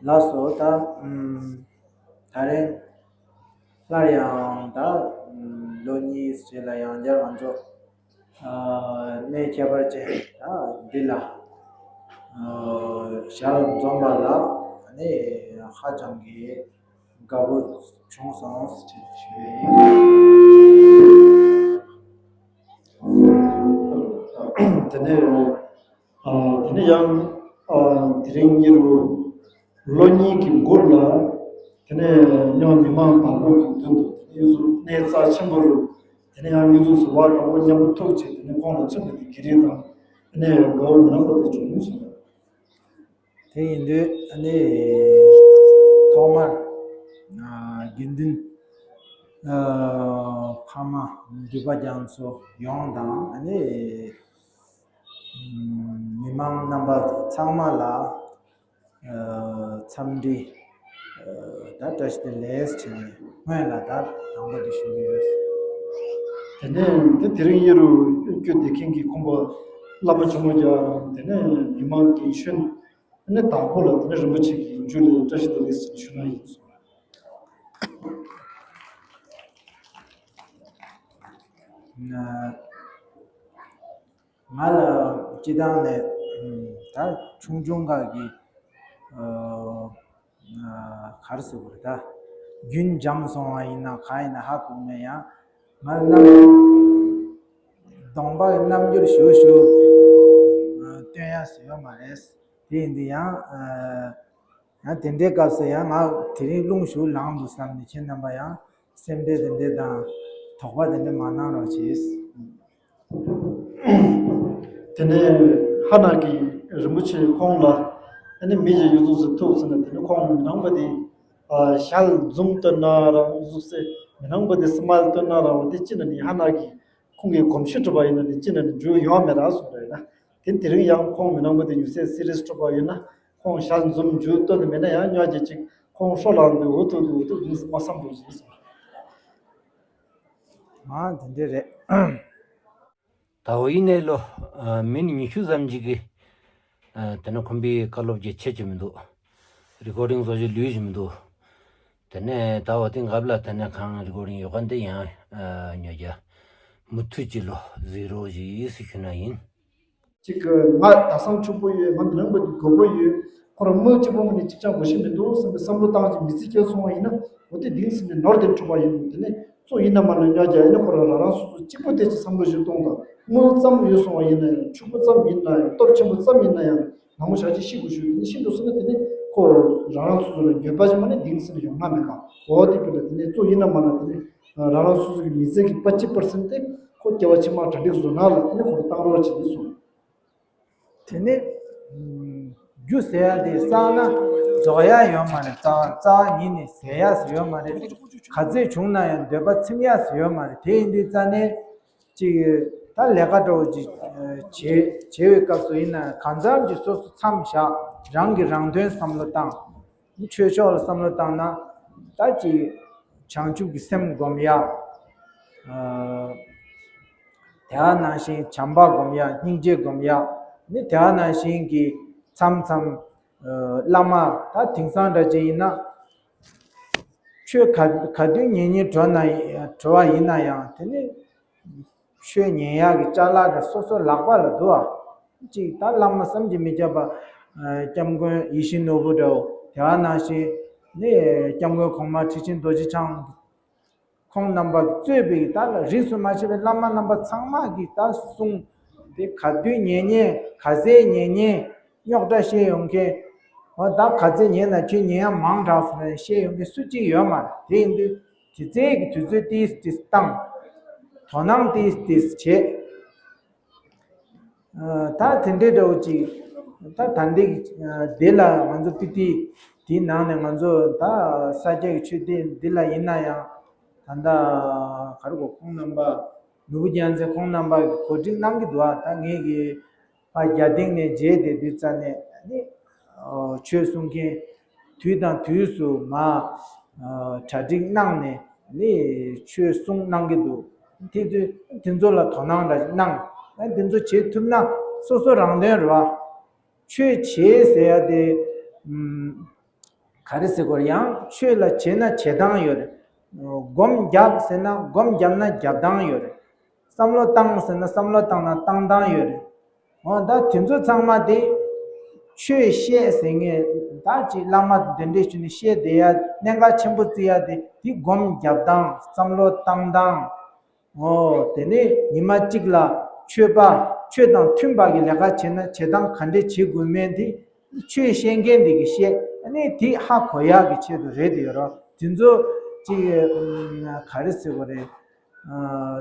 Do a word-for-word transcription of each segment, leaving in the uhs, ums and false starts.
ལགས་སོ། ད་ཨམ། ད་རེས་སླར་ཡང་ད་ཨམ། ལོ་གཉིས་རྗེས་ལ་ཡང་བསྐྱར་ང་ཚོ་ཨ། གནས་ཁྱད་པར་ཅན་ད་འདི་ལ་ཨ། ཞལ་འཛོམས་པ་ལ་ནི་ཧ་ཅང་གི་དགའ་པོ་བྱུང་སོང་ཞེས་ཞུ་ཡི་ཡིན། དེ་ནས་ཨ། དེ་ནས་ཡང་ཨ། དེ་རིང་ཉིན་རུ་ལོ་གཉིས་ཀྱི་འགོར་ལ། དེ་ནས་ཡང་མི་མང་དང་པོ་གི་མདུན་དུ་དེ་ནས་གནས་རྩ་ཆེན་པོ་རུ། དེ་ནས་ཡང་ཡུལ་ཚོ་ཟུར་པ་དང་པོ་མཉམ་པོ་ཐུག་བྱས། དེ་ནས་ཁོང་ལ་མཚོན་པའི་དགེ་རེས་དང་། དེ་ནས་དགའ་བོ་མི་ལངས་པ་དེ་བྱུང་སོང་། དེ་ཡིན་དུས་ཨ་ནི་ཐོག་མར་ཨ། དགེ་འདུན་ཨ། ཕ་མ་འདུས་པ་རྒྱ་མཚོ་ཡོངས་དང་ཨ་ནི་མི་མང་རྣམ་པ་ཚང་མ་ལ་ཨ། འཚམས་འདྲི་ཨ། ད་བཀྲ་ཤིས་བདེ་ལེགས་བྱས་ནས་སྔོན་ལ་ད་དང་པོ་དེ་ཞུ་གི་ཡོད། དེ་ནས་དེ་དེ་རིང་ཡེ་རུ་སྐྱོད་བསྡད་མཁན་གྱི་ཁོང་པ་བླ་མ་ཇོ་མོ་རྒྱལ། དེ་ནས་མི་མང་རྒན་གཞོན། དེ་ནས་དང་པོ་ལ་དེ་ནས་རིན་པོ་ཆེ་གི་མཇུག་ལ་བཀྲ་ཤིས་བདེ་ལེགས་ཞུ་ན་ཡིན་གསུངས། ང་ལ་སྤྱི་བཏང་ནས་ད་ཆུང་ཆུང་སྐབས་ཀྱི་ག་རེ་ཟེར་དགོས་རེད། ད་རྒྱུན་འབྱམས་སོང་བ་ཡིན་ན་གང་ཡིན་ན་ཧ་གོ་མེད། ཡང་ང་རྣམ་གདོང་པ་གི་རྣམ་འགྱུར་ཞུ་ཞུ་སྟོན་ཡ་ཟེར་ཡོད་མ་རེད། དེ་ཡིན་དུས་ཡང་ཡང་དེ་འདྲའི་སྐབས་སུ་ཡང་ང་དེ་རིང་རླུང་ཞུ་ལངས་འདུག་བསམ་ནས་ཁྱེད་རྣམ་པ་ཡང་སེམས་ཁྲལ་དེ་འདྲ་དང་དོགས་པ་དེ་འདྲ་མ་གནང་རོགས་བྱེད། དེ་ནས་ཧ་ན་གི་རིན་པོ་ཆེ་ཁོང་ལ་ཨ་ནི་མི་ཞིག་ཡུལ་ཚོ་ཟིག་ཐུག་ཟིན་ན། དེ་ནི་ཁོང་མི་ནང་པ་དེ་ཞལ་འཛུམ་སྟོན་ན་རང་གཟུགས་སེ་མི་ནང་པ་དེ་སི་མལ་སྟོན་ན་རང་དེ་ཅི་ན་ནི་ཧ་ན་གི་ཁོང་གི་གོམས་གཤིས་གྲུབ་པ་ཡིན་ན་ནི་ཅི་ན་ནི་འཇུ་ཡོང་མེད་ར་གསུངས་རེད་ན། དེ་དེ་རིང་ཡང་ཁོང་མི་ནང་པ་དེ་ཉུ་སེ་སི་རི་སི་གྲུབ་པ་ཡོད་ན། ཁོང་ཞལ་འཛུམ་འཇུ་སྟོན་ནི་མེད་ན་ཡང་སྨྱོ་རྒྱུ་ཅིག་ཁོང་ཧྲོ་ལངས་དུས་འུ་ཐུག་དུས་འུ་ཐུག་དུས་མ་བསམ་དགོས་ཞེས་གསུངས། ཨ། དེ་འདྲ་རེད། ད་འོ་ཡིན་ནའི་ལོ་མི་ཉི་ཤུ་ཙམ་ཅིག་གིས་དེ་ནས་ཁོམ་པའི་བཀའ་སློབ་ཀྱི་ཆེད་ཀྱི་མི་འདུག་རི་ཀོར་ཌིང་བཟོ་རྒྱུ་ལུས་ཀྱི་མི་འདུག་དེ་ནས་ད་འོ་དེ་འགབ་ལ་དེ་ནས་གང་རི་ཀོར་ཌིང་ཡོད་ག་འདི་ཡང་ཉོ་རྒྱ་མུ་མཐུད་ཀྱི་ལོ་ཟིག་རོགས་ཞིག་ཡིས་ཞུ་ན་ཡིན། གཅིག་གི་ང་ད་སང་ཕྱུག་པོ་ཡོད། ང་མི་ནང་པ་དགོས་པོ་ཡོད། ཁོ་རང་མི་གཅིག་པོ་མ་ནི་གཅིག་ཀྱང་དགོས་ཤེས་མི་འདུག་བསམ་པའི་བསམ་བློ་བཏང་ཅིག་མི་ཚེ་སྐྱེལ་སོང་བ་ཡིན་ན། འོ་དེ་གདིང་ཟིན་ནས་ནོར་དེ་འཕྲོག་པ་ཡིན། དེ་ནས་གཙོ་ཡིན་ན་མ་ན་སྨྱོ་རྒྱ་ཡིན་ན་ཁོ་རང་རང་རང་སོ་སོ་གཅིག་པོ་དེ་ཅིག་བསམ་བློ་ཞིག་གཏོང་དང་། དངུལ་ཙམ་ཡོད་སོང་བ་ཡིན་ན་ཡང་། ཕྱུག་པོ་ཙམ་ཡིན་ན་ཡང་། སྟོབས་ཆེན་པོ་ཙམ་ཡིན་ན་ཡང་། ནང་མོ་ཞག་ཅིག་ཤི་དགོས་ཞུ། དེ་ནས་ཤི་འགྲོ་སོང་ན་དེ་ནས་ཁོ་རང་རང་སོ་སོ་ལ་འགྱོད་པ་ཅིག་མ་ནི་གདིང་ཟིན་ནས་ཡོང་ང་མེད་ག་འོ་དེ་དཔེ་ལ་དེ་ནས་གཙོ་ཡིན་ན་མ་ན་དེ་ནས་རང་རང་སོ་སོ་གི་མི་ཚེ་གི་པ་ཅི་པར་སེན་དེ་ཁོ་སྐྱེ་བ་ཕྱི་མ་གྲ་སྒྲིག་བཟོ་ན་ལ་དེ་ནས་ཁོ་བཏང་རོགས་བྱེད་དེ་སོང་། དེ་ནས་རྒྱུ་ཟེར་ཡ་དེ་བསགས་ན་རྫོགས་ཡ་ཡོད་མ་རེད། རྩ་བ་རྩ་བ་ཉིད་ནས་ཟད་ཡ་ཟེར་ཡོད་མ་རེད། ག་ཚོད་བྱུང་ན་ཡང་འདོད་པ་ཚིམ་ཡ་ཟེར་ཡོད་མ་རེད། དེ་ཡིན་དུས་རྩ་ནས་ཅིག་ད་ལས་ཀ་འདྲ་བོ་ཅིག་བྱེད་བྱེད་པའི་སྐབས་སུ་ཡིན་ན་གང་འཚམ་གྱིས་སོ་སོ་མཚམས་བཞག་རང་གིས་རང་དོན་བསམ་བློ་བཏང་། ཆོས་ཕྱོགས་ལ་བསམ་བློ་བཏང་ན་ད་ཅིག་བྱང་ཆུབ་ཀྱི་སེམས་སྒོམ་ཡ། ཨ། དེ་བ་ནང་བཞིན་བྱམས་པ་སྒོམ་ཡ། སྙིང་རྗེ་སྒོམ་ཡ། ནི་དེ་བ་ནང་བཞིན་གྱི་མཚམས་མཚམས་ཨ། བླ་མ་ད་དེང་སང་འདྲ་ཅིག་ཡིན་ན་ཆོས་ག་ག་དུས་ཉན་ཉན་འགྲོ་ན་འགྲོ་བ་ཡིན་ན་ཡང་དེ་ནི་ཆོས་ཉན་ཡག་གི་ཅ་ལག་དེ་སོ་སོ་ལག་པ་ལ་འདུག་ཨ། གཅིག་ད་བླ་མ་བསམ་གྱིས་མི་ཁྱབ་པ་ཨ། སྐྱབས་མགོན་ཡིད་བཞིན་ནོར་བུ་འདྲ་བོ། དེ་བ་ནང་བཞིན་ནི་སྐྱབས་མགོན་གོང་མ་ཁྲི་ཆེན་རྡོ་རྗེ་འཆང་ཁོང་རྣམ་པ་གཙོས་པའི་ད་རིས་སུ་མ་ཆད་པའི་བླ་མ་རྣམ་པ་ཚང་མ་གིས་ད་གསུང་དེ་ག་དུས་ཉན་ཉན། ག་ཚད་ཉན་ཉན། རྙོག་དྲ་བཤད་ཡོང་མཁན། འོ་ད་ག་ཚད་ཉན་ན་ཁྱོད་ཉན་ཡ་མང་དྲགས་སོང་ནས་བཤད་ཡོང་མཁན་སུ་གཅིག་ཡོད་མ་རེད། དེ་ཡིན་དུས་དེ་ཚེ་གི་དུས་ཚོད་ཏིས་ཏིས་བཏང་། དོ་སྣང་ཏིས་ཏིས་བྱེད། ཨ། ད་དེ་འདྲའི་འདྲ་བོ་ཅིག་ད་ད་འདི་འདི་ལ་ང་ཚོ་པི་ཏི་དེའི་ནང་ནས་ང་ཚོ་ད་ས་སྐྱ་གི་ཆོས་སྡེ་འདི་ལ་ཡིན་ན་ཡང་ད་ལྟ་ག་རེ་གོ་ཁོང་རྣམ་པ་ནོར་བུ་རྒྱལ་མཚན་ཁོང་རྣམ་པ་གིས་གོ་སྒྲིག་གནང་གི་འདུག་ཨ། ད་ངེད་ཀྱི་ཕ་རྒྱ་སྟེང་ནས་མཇལ་བསྡད་དུས་ཙ་ནས་ནི་ཆོས་གསུང་མཁན་དུས་དང་དུས་སུ་མ་གྲ་སྒྲིག་གནང་ནས་ནི་ཆོས་གསུང་གནང་གི་འདུག་དེ་དུས་དེ་ཚོ་ལ་དོ་སྣང་འདྲ་གནང་། ཨ། དེ་ཚོ་བྱེད་ཐུབ་ན་སོ་སོ་རང་དོན་རེད་བ། ཆོས་བྱེད་ཟེར་ཡ་དེ་ཨམ། ག་རེ་ཟེར་དགོས་རེད། ཡང་ཆོས་ལ་བྱེད་ན་བྱེད་སྟངས་ཡོད་རེད། སྒོམ་རྒྱབ་ཟེར་ན་སྒོམ་རྒྱབ་ན་རྒྱབ་སྟངས་ཡོད་རེད། བསམ་བློ་བཏང་ཟེར་ན་བསམ་བློ་བཏང་ན་བཏང་སྟངས་ཡོད་རེད། འོ་ད་དེ་ཚོ་ཚང་མ་དེ་ཆོས་བཤད་ཟེར་མཁན་ད་ཅིག་བླ་མ་དེ་འདྲས་བྱུང་ནས་བཤད་བསྡད་ཡ། གནད་འགག་ཆེན་པོ་བརྩི་ཡ་དེ་དེ་སྒོམ་རྒྱབ་སྟངས། བསམ་བློ་བཏང་སྟངས། འོ་དེ་ནས་ཉི་མ་གཅིག་ལ་ཆོས་པ་ཆོས་དང་མཐུན་པ་གི་ལས་ཀ་བྱེད་ན་བྱེད་སྟངས་ག་འདྲས་བྱེད་དགོས་མིན་དེ་ཆོས་བཤད་མཁན་དེ་གིས་བཤད། ཨ་ནི་དེ་ཧ་གོ་ཡག་གི་ཆེད་དུ་རེད་དེ་ཡོད་རོགས། དེ་ཚོ་ཅིག་ཨ་ག་རེ་ཟེར་དགོས་རེད། ཨ་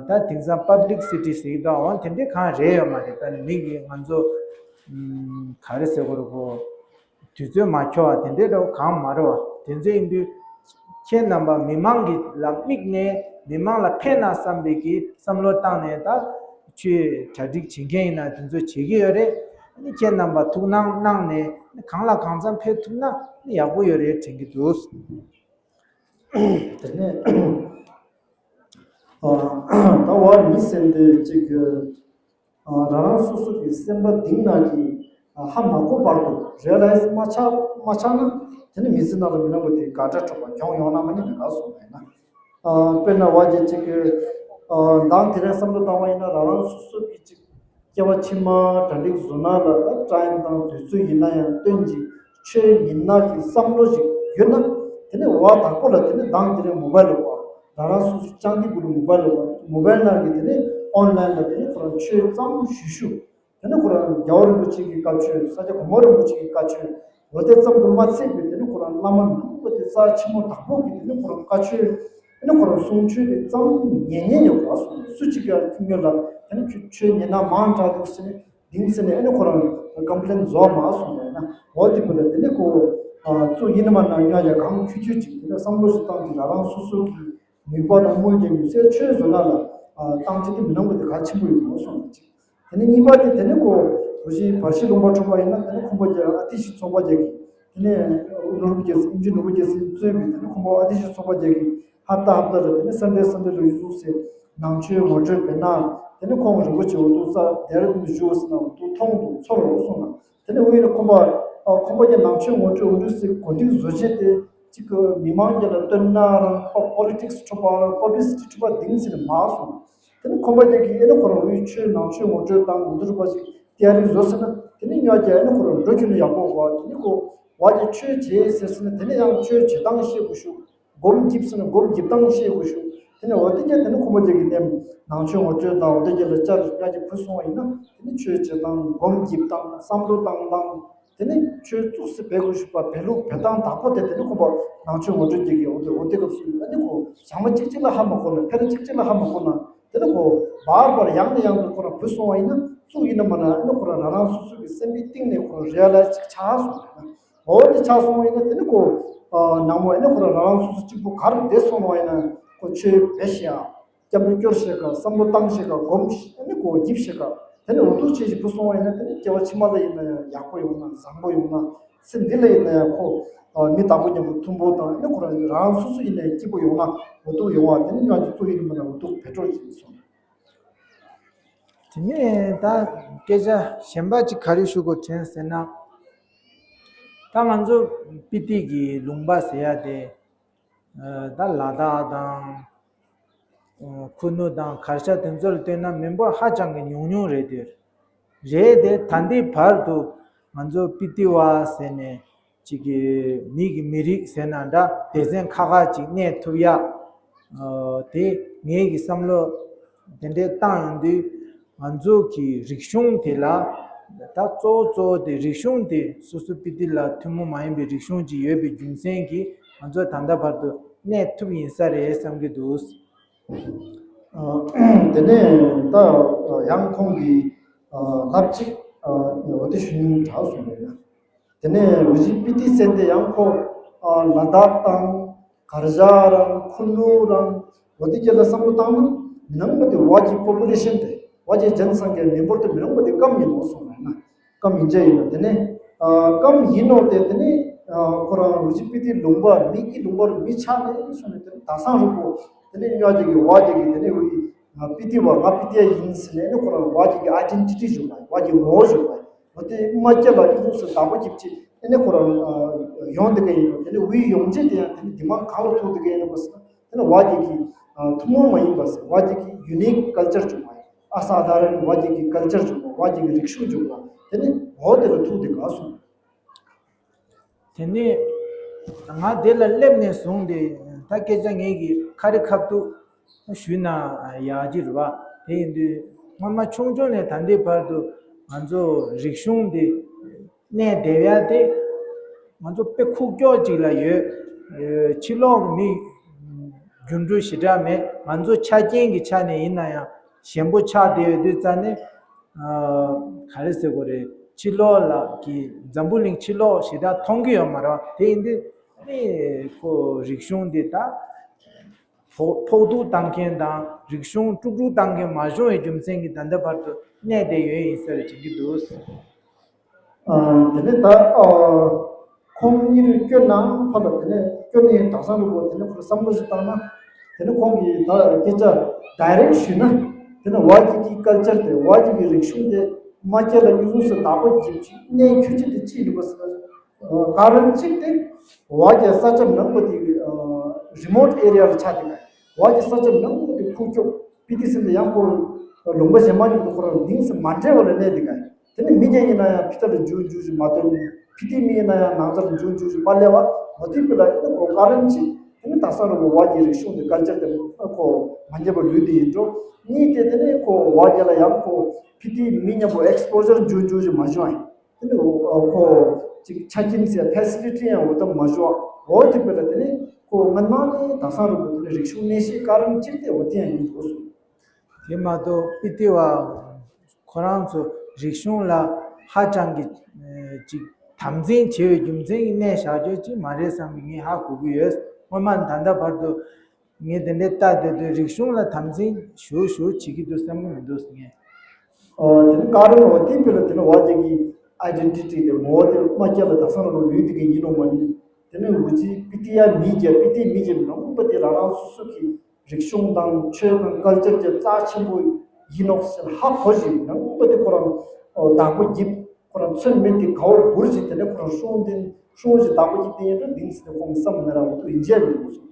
ད་དེང་སང་པབ་ལིག་སི་ཊི་ཟེར་གྱི་འདུག་འོ་དེ་འདྲས་གང་རེད་ཡོད་མ་རེད། ད་ནི་མི་གིས་ང་ཚོ་ཨ་ག་རེ་ཟེར་དགོས་རེད་གོ། དུས་ཚོད་མ་འཁྱོལ་བ་དེ་འདྲའི་འདྲ་བོ་གང་མ་རེད་བ། དེ་ཚོ་ཡིན་དུས་ཁྱེད་རྣམ་པ་མི་མང་གི་ལ་དམིགས་ནས་མི་མང་ལ་ཕན་ན་བསམ་པའི་གི་བསམ་བློ་བཏང་ནས་ད་ཆོས་གྲ་སྒྲིག་བྱེད་མཁན་ཡིན་ན་དེ་ཚོ་བྱེད་ཀྱི་ཡོད་རེད། ཨ་ནི་ཁྱེད་རྣམ་པ་ཐུགས་སྣང་གནང་ནས་གང་ལ་གང་འཚམ་ཕེབས་ཐུབ་ན་ཡག་པོ་ཡོད་རེད་དྲན་གྱི་འདུག་དེ་ནས་ད་བར་མི་སེམས་དེ་གཅིག་གི་ཨ་རང་རང་སོ་སོ་གི་སེམས་པ་གཏིང་ནང་གི་ཨ་ཧ་མ་གོ་བར་དུ་རི་ཡ་ལའི་ཛི་མ་ཆགས་མ་ཆགས་ན། དེ་ནི་མི་ཚེ་ནང་ལ་མི་རྣམས་པ་དེ་དགའ་སྤྲོ་འཕྲོག་པ་གྱོང་ཡོང་ན་མ་ནི་མི་དགའ་སོང་བས་ན། ཨ་དཔེར་ན་བ་ཅིག་གཅིག་གི་ཨ་མདང་དེ་རིང་བསམ་བློ་བཏང་བ་ཡིན་ན་རང་རང་སོ་སོ་གི་གཅིག་སྐྱེ་བ་ཕྱི་མ་གྲ་སྒྲིག་བཟོ་ན་ལ་ད་ཊའིམ་དང་དུས་ཚོད་ཡིན་ན་ཡང་སྟོན་གྱི་ཆོས་ཉིན་ནག་གི་བསམ་བློ་ཞིག་ཡོད་ན། དེ་ནི་བ་དང་པོ་ལ་དེ་ནི་མདང་དེ་རིང་མོ་བལ་ལ་བ་རང་རང་སོ་སོ་ཅང་ཏི་གུ་ལ་མོ་བལ་ལ་བ་མོ་བལ་ནང་གི་དེ་ནི་ཨོན་ལན་ལ་དེ་ནི་ཁོ་རང་ཆོས་ཙམ་ཞུ་ཞུ། དེ་ནི་ཁོ་རང་རྒྱལ་བ་རིན་པོ་ཆེ་གི་བཀའ་ཆོས། ས་སྐྱ་གོང་མ་རིན་པོ་ཆེ་གི་བཀའ་ཆོས། འོ་དེ་ཙམ་དུ་མ་ཚད་པའི་དེ་ནི་ཁོ་རང་བླ་མ་ནང་པ་དེ་རྩ་ཆེན་མོ་དང་པོ་གི་དེ་ནི་ཁོ་རང་བཀའ་ཆོས། དེ་ནི་ཁོ་རང་གསུང་ཆོས་དེ་ཙམ་ཉན་ཉན་ཡོད་པ་སོང་། སུ་གཅིག་ཡང་ཁྱོད་ཉོ་ལ་དེ་ནི་ཁྱོད་ཆོས་ཉན་ན་མང་དྲགས་འདུག་ཟེར་ནས་དེང་ཟེར་ནས་ཨ་ནི་ཁོ་རང་ཀམ་པི་ལེན་བཟོ་མ་སོང་བས་ན། འོ་དེ་བུ་ལ་དེ་ནི་ཁོ་གཙོ་ཡིན་ན་མ་ན་ཉོ་ཡ་གང་ཁྱུ་ཁྱུ་ཅིག་དེ་ནི་བསམ་བློ་ཞིག་བཏང་དེ་རང་རང་སོ་སོ་གི་ནུས་པ་དང་དམོད་ཀྱི་ནུས་སའི་ཆོས་བཟོ་ན་ལ་བཏང་ཅི་དེ་མི་སྣང་བ་དེ་གལ་ཆེན་པོ་ཡོད་མ་སོང་ཅིག་དེ་ནས་གཉིས་པ་དེ་དེ་ནས་ཁོ་བོད་ཕྱི་བར་ཤི་ལུང་པ་འཁྲུངས་པ་ཡིན་ན། དེ་ནས་ཁོང་པ་རྒྱལ་ཨ་ཏི་ཤི་ཚོགས་པ་རྒྱལ་གྱི་དེ་ནས་ནོར་བུ་རྒྱལ་སྲས་ཨིན་ཇི་ནོར་བུ་རྒྱལ་སྲས་གཙོས་པའི་དེ་ནས་ཁོང་པ་ཨ་ཏི་ཤི་ཚོགས་པ་རྒྱལ་གྱི་ཧབ་ཏ་ཧབ་ཏ་ལ་དེ་ནས་སན་ཌེ་སན་ཌེ་ལ་ཡུལ་ཟུག་སེ་ནང་ཆོས་ངོ་སྤྲོད་བེད་ན། དེ་ནས་ཁོང་རིན་པོ་ཆེ་འོ་དུ་ས་དེ་ར་དུ་བཞུགས་སེ་ན་འོ་དུ་མཐོང་དུ་ཚོར་རོ་སོང་ན། དེ་ནས་དབུས་ལ་ཁོང་པ་ཁོང་པ་རྒྱལ་ནང་ཆོས་ངོ་སྤྲོད་འོ་དུ་སེ་གོ་སྒྲིག་བཟོ་བྱེད་དེ་གཅིག་གི་མི་མང་རྒྱ་ལ་སྟོན་ན་རང་པ་པོ་ལི་ཊིག་སི་འཁྲུག་པ་རང་པབ་ལི་སི་ཊི་འཁྲུག་པ་དེང་སེ་ནས་མ་སོང་། དེ་ནི་ཁོང་པ་རྒྱལ་གྱིས་ཨེ་ནི་ཁོ་རང་དབུས་ཆོས་ནང་ཆོས་ངོ་སྤྲོད་དང་འོ་དུ་རུ་པ་ཞིག་ཏི་ཡ་རི་བཟོ་ཟེར་ན། དེ་ནི་ཉོ་རྒྱ་ཨེ་ནི་ཁོ་རང་འགྲོ་རྒྱུ་ནི་ཡག་པོ་གོ། དེ་ནི་ཁོ་བ་རྒྱ་ཆོས་བྱེད་ཟེར་ཟེར་ན་དེ་ནི་ཡང་ཆོས་བྱེད་སྟངས་ཤེས་དགོས་ཤུ། སྒོམ་རྒྱབ་ཟེར་ན་སྒོམ་རྒྱབ་སྟངས་ཤེས་དགོས་ཤུ། དེ་ནི་འོ་དེ་རྒྱ་དེ་ནི་ཁོང་པ་རྒྱལ་གྱི་ནེམ་ནང་ཆོས་ངོ་སྤྲོད་དང་འོ་དེ་རྒྱ་ལ་བཅར་རྒྱ་གྱི་བུ་སོང་བ་ཡིན་ན། དེ་ནི་ཆོས་བྱེད་སྟངས་སྒོམ་རྒྱབ་སྟངས་བསམ་བློ་བཏང་སྟངས། དེ་ནི་ཆོས་བཙུགས་སེ་བེད་དགོས་ཤུ་པ་བེད་ལུགས་བེད་སྟངས་དག་པོ་དེ་དེ་ནི་ཁོང་པ་ནང་ཆོས་ངོ་སྤྲོད་རྒྱག་གི་འོ་དེ་འོ་དེ་སྐབས་སུ་ཨ་ནི་ཁོ་ཞག་མ་གཅིག་གཅིག་ལ་ཧ་མ་གོ་ན་ཕེ་ར་གཅིག་གཅིག་ལ་ཧ་མ་གོ་ན། དེ་ནི་ཁོ་བར་བར་ཡང་ནས་ཡང་དུ་ཁོ་རང་བུད་སོང་བ་ཡིན་ན་བཙུགས་ཡིན་ན་མ་ན་ཨ་ནི་ཁོ་རང་རང་རང་སོ་སོ་གི་སེམས་པའི་གཏིང་ནས་ཁོ་རང་རེ་ཡ་ལ་ཅིག་ཆགས་སོང་བ་ཡིན་ན། འོ་དེ་ཆགས་སོང་བ་ཡིན་ན་དེ་ནི་ཁོ་ནང་མོ་ཨ་ནི་ཁོ་རང་རང་རང་སོ་སོ་གཅིག་པུ་གར་བསྡད་སོང་བ་ཡིན་ན་ཁོ་ཆོས་བེད་ཤེས་ཨ། སྐྱབས་འགྲོ་སྐྱོར་ཤེས་ཀ་བསམ་བློ་བཏང་ཤེས་ཀ་སྒོམ་ཤེས་ནི་གོ་ཡིབ་ཤེས་ཀ་དེ་ནི་འུ་ཐུག་ཆེ་ཞིག་བུ་སོང་བ་ཡིན་ན་དེ་ནི་སྐྱེ་བ་ཕྱི་མ་ལ་ཡིན་ན་ཡང་ཡག་པོ་ཡོང་ན་བཟང་པོ་ཡོང་ན་ཚེ་འདི་ལ་ཡིན་ན་ཡང་ཁོ་མི་དག་པོ་མཉམ་དུ་མཐུན་པོ་དང་ནི་ཁོ་རང་རང་སོ་སོ་ཡིན་ན་ཡང་སྐྱིད་པོ་ཡོང་ན་འུ་ཐུག་ཡོང་བ་དེ་ནི་ཉག་གི་གཙོ་ཡིན་མིན་ན་འུ་ཐུག་བེད་སྤྲོད་ཀྱི་སོང་། དེ་ནས་ད་སྐད་ཆ་གཞན་པ་ཅིག་ག་རེ་ཞུ་དགོས་དྲན་ཟེར་ན། ད་ང་ཚོ་སྤི་ཏི་གི་ལུང་པ་ཟེར་ཡ་དེ། ད་ལ་དྭགས་དང་ཁུ་ནུ་དང་གར་ཤ་དེ་ཚོ་ལ་བལྟས་ན་མི་འབོར་ཧ་ཅང་གི་ཉུང་ཉུང་རེད་དེ། རེད་དེ་ད་ལྟའི་བར་དུ་ང་ཚོ་སྤི་ཏི་བ་ཟེར་ནས་ཅིག་གི་མི་གི་མི་རིགས་ཟེར་ན་འདྲ་སྡེ་ཚན་ཁག་ཁག་ཅིག་གནས་ཐུབ་ཡ། དེ་ངེད་ཀྱི་བསམ་བློ་དེ་འདྲའི་བཏང་ཡོང་དུས། ང་ཚོ་གི་རིག་གཞུང་དེ་ལ་ད་གཙོ་བོ་གཙོ་བོ་དེ་རིག་གཞུང་དེ་སོ་སོ་སྤི་ཏི་ལ་ཐུན་མོང་མ་ཡིན་པའི་རིག་གཞུང་ཅིག་ཡོད་པའི་རྒྱུ་མཚན་གྱིས་ང་ཚོ་ད་ལྟ་བར་དུ་གནས་ཐུབ་ཡིན་ས་རེད་བསམ་གྱི་འདུག་དེ་ནས་ད་ཡང་ཁོང་གིས་ལབ་ཅིག་འོ་དེ་ཞུ་སྙིང་བྲལ་སོང་རེད་ན། དེ་ནས་འུ་ཅི་སྤི་ཏི་ཟེར་དེ་ཡང་ཁོ་ལ་དྭགས་དང་གར་ཞ་རང་ཁུ་ནུ་རང་འོ་དེ་སྐད་ལ་བསམ་བློ་བཏང་ན་མི་ནང་པ་དེ་བ་གི་པོ་པུ་ལེ་ཤན་དེ་བ་གི་ཇན་སང་གི་མི་འབོར་དེ་མི་ནང་པ་དེ་སྐམ་ཡིན་ནོ་སོང་བས་ན་སྐམ་ཡིན་ཅེ་ཡིན་ནོ། དེ་ནས་སྐམ་ཡིན་ནོ་དེ་དེ་ནས་ཁོ་རང་འུ་ཅི་སྤི་ཏི་ལུང་པ་མི་གི་ལུང་པ་རུ་མི་ཆགས་ནས་སོང་ནས་དེ་ནས་ད་སང་རུ་པོ་དེ་ནས་ཉོ་རྒྱ་གི་བ་རྒྱ་གི་དེ་ནས་འུ་ཡི་སྤི་ཏི་བ་ང་སྤི་ཏི་ཡ་ཡིན་ཟེར་ནས་ཁོ་རང་བ་རྒྱ་གི་ཨའི་ཌེན་ཊི་ཊི་བཞུགས་པ་བ་རྒྱ་གི་ངོ་བོ་བཞུགས་པ། དེ་རྨ་རྒྱལ་ལ་ཡིད་བཟུང་སུ་བདག་པོ་རྒྱབ་ཅིག་ཨེ་ནས་ཁོ་རང་ཡོང་དེ་ག་ཡིན་ནོ། དེ་ནས་དབུས་ཡོང་རྗེས་དེ་ཡང་དེ་ནས་འདི་མ་གང་ལ་ཐུག་དེ་ག་ཡིན་ནོ་ཟེར་ན། དེ་ནས་བ་རྒྱལ་གྱི་ཐུན་མོང་མ་ཡིན་པ་ཟེར་བ་རྒྱལ་གྱི་unique culture བྱུང་བ་ཡིན། ཨ་ས་ད་ར་ནི་བ་རྒྱལ་གྱི་culture བྱུང་བ། བ་རྒྱལ་གྱི་རིག་གཞུང་བྱུང་བ། དེ་ནས་འོ་དེ་ལ་ཐུག་དེ་ག་སོང་། དེ་ནས་ང་དེ་ལ་སླེབས་ནས་བཟུང་སྟེ་ད་སྐད་ཆ་ངེད་ཀྱིས་ཁ་རི་ཁ་ཐུག་ཞུས་ན་ཡག་གི་རེད་བ། དེ་ཡིན་དུས་སྔོན་མ་ཆུང་ཆུང་ནས་ད་ལྟའི་བར་དུ་ང་ཚོ་རིག་གཞུང་འདི་གནས་བསྡད་ཡ་དེ་ང་ཚོ་དཔེ་ཁུག་ཀྱོག་ཅིག་ལ་ཡོད། ཕྱི་ལོགས་མི་རྒྱུན་འགྲུལ་ཞེ་དྲག་མེད། ང་ཚོ་ཆ་རྐྱེན་གྱི་ཆ་ནས་ཡིན་ན་ཡང་ཞན་པོ་ཆགས་བསྡད་ཡོད་དུས་ཙང་ནས། ག་རེ་ཟེར་དགོས་རེད། ཕྱི་ལོགས་ལ་གི་འཛམ་བུ་གླིང་ཕྱི་ལོགས་ཞེ་དྲག་མཐོང་གི་ཡོད་མ་རེད་བ། དེ་ཡིན་དུས་ནི་ཁོ་རིག་གཞུང་འདི་ད་ཕོག་ཕོག་ཐུག་བཏང་མཁན་དང་རིག་གཞུང་དཀྲུག་དཀྲུག་བཏང་མཁན་མ་བྱུང་བའི་རྒྱུ་མཚན་གྱིས་ད་ལྟ་བར་དུ་གནས་བསྡད་ཡོད་ཡིན་ཟེར་བྱེད་ཀྱི་འདུག། དེ་ནས་ད་ཁོང་གཉིས་སྐྱོན་ནང་ཕར་ལ་དེ་ནས་སྐྱོན་ནས་དེང་སང་རུ་གོ་དེ་ནས་ཁོར་བསམ་བློ་ཞིག་བཏང་ན། དེ་ནས་ཁོང་གིས་ད་སྐད་ཆ་direct ཞུས་ན། དེ་ནས་བ་རྒྱལ་གྱི་culture དེ་བ་རྒྱལ་གྱི་རིག་གཞུང་དེ་རྨ་རྒྱལ་ལ་ཡིད་བཟུང་སུ་བདག་པོ་རྒྱབ་ཅིག་གནས་ཁྱོད་ཅིག་དེ་ཅི་ཡིན་པ་ཟེར་ན། ག་རང་གཅིག་དེ་བ་རྒྱལ་ས་ཆ་མང་པོ་དེ་remote area ལ་ཆགས་དེ་ག་བ་རྒྱལ་ས་ཆ་མང་པོ་དེ་ཁུག་ཀྱོག་སྤི་ཏི་ཟེར་ན་ཡང་ཁོ་ལུང་པ་གཞན་མ་ཉིད་དུ་ཁོ་རང་གདིང་ས་མ་འདྲེས་པ་ལ་གནས་དེ་ག་དེ་ནི་མི་རྒྱ་ཡིན་ན་ཡང་ཕི་ཏ་ལ་འཇུ་འཇུ་ཞིག་མ་སྟོན། ཕི་ཏི་མི་ཡིན་ན་ཡང་ནང་ཚ་ལ་འཇུ་འཇུ་ཞིག་མ་སླེབས་པ་མ་ཐུབ་པ་ལ་ཨེ་ནི་ཁོ་ཀ་རན་ཅིག་དེ་ནི་དེང་སང་རུ་བ་རྒྱལ་རིག་གཞུང་དེ་ཀལ་ཅར་དེ་ཁོ་མ་ཉེས་པ་ལུས་དེ་ཡིན་འགྲོ། གཉིས་དེ་དེ་ནི་ཁོ་བ་རྒྱལ་ལ་ཡང་ཁོ་ཕི་ཏི་མི་མཉམ་པོ་exposure འཇུ་འཇུ་ཞིག་མ་བྱུང་ཡིན། དེ་ནི་ཁོ་ཅིག་ཆ་རྐྱེན་ཟེར་facility ཡང་འོ་ད་མ་བྱུང་བ། འོ་དེ་བས་ལ་དེ་ནི་ཁོ་སྔོན་མ་ནི་དེང་སང་རུ་དེ་ནི་རིག་གཞུང་གནས་བཤད་ཀ་རན་ཅིག་དེ་འོ་དེ་ཡང་ཡིན་འགྲོ་སོང་། དེ་མ་གཏོགས་སྤི་ཏི་བ་ཁོ་རང་ཚོ་རིག་གཞུང་ལ་ཧ་ཅང་གི་ཅིག་དམ་འཛིན་བྱེད་པའི་རྒྱུ་མཚན་གྱིས་གནས་བཞག་རྒྱུ་ཅིག་མ་རེད་བསམ་གྱི་ངས་ཧ་གོ་གི་ཡོད། སྔོན་མ་ད་ལྟ་བར་དུ་ངས་དེ་འདྲའི་ལྟ་བསྡད་དུས་རིག་གཞུང་ལ་དམ་འཛིན་ཞུ་ཞུ་བྱེད་ཀྱི་འདུག་བསམ་གྱི་མི་འདུག་ངས། ཨོ་དེ་ནི་ཀ་རན་འོ་དེ་བས་ལ་དེ་ནི་བ་རྒྱལ་གྱི་identity དེ་ངོ་བོ་དེ་རྨ་རྒྱལ་ལ་དེང་སང་རུ་ལུས་དེ་ག་ཡིན་ནོ་མ་ཡིན། དེ་ནི་འུ་ཅི་སྤི་ཏི་ཡ་མི་རྒྱལ་སྤི་ཏི་མི་རྒྱལ་མང་པོ་དེ་རང་རང་སོ་སོ་གི་རིག་གཞུང་དང་ཆོས་དང་ཀལ་ཅར་གྱི་རྩ་ཆེན་པོ་ཡིན་ནོག་ཟེར་ཧ་གོ་ཞིང་ནང་པ་དེ་ཁོ་རང་བདག་པོ་རྒྱབ་ཁོ་རང་མཚོན་མེད་དེ་གའོ་བུར་ཞིག་དེ་ནས་ཁོ་རང་སྲུང་དེ་སྲུང་ཞིག་བདག་པོ་རྒྱབ་དེ་ཡིན་འགྲོ་འདིང་ཟེར་ཁོང་བསམ་མེད་རང་དུ་ཡིན་བྱས་མི་འདུག་སོང་།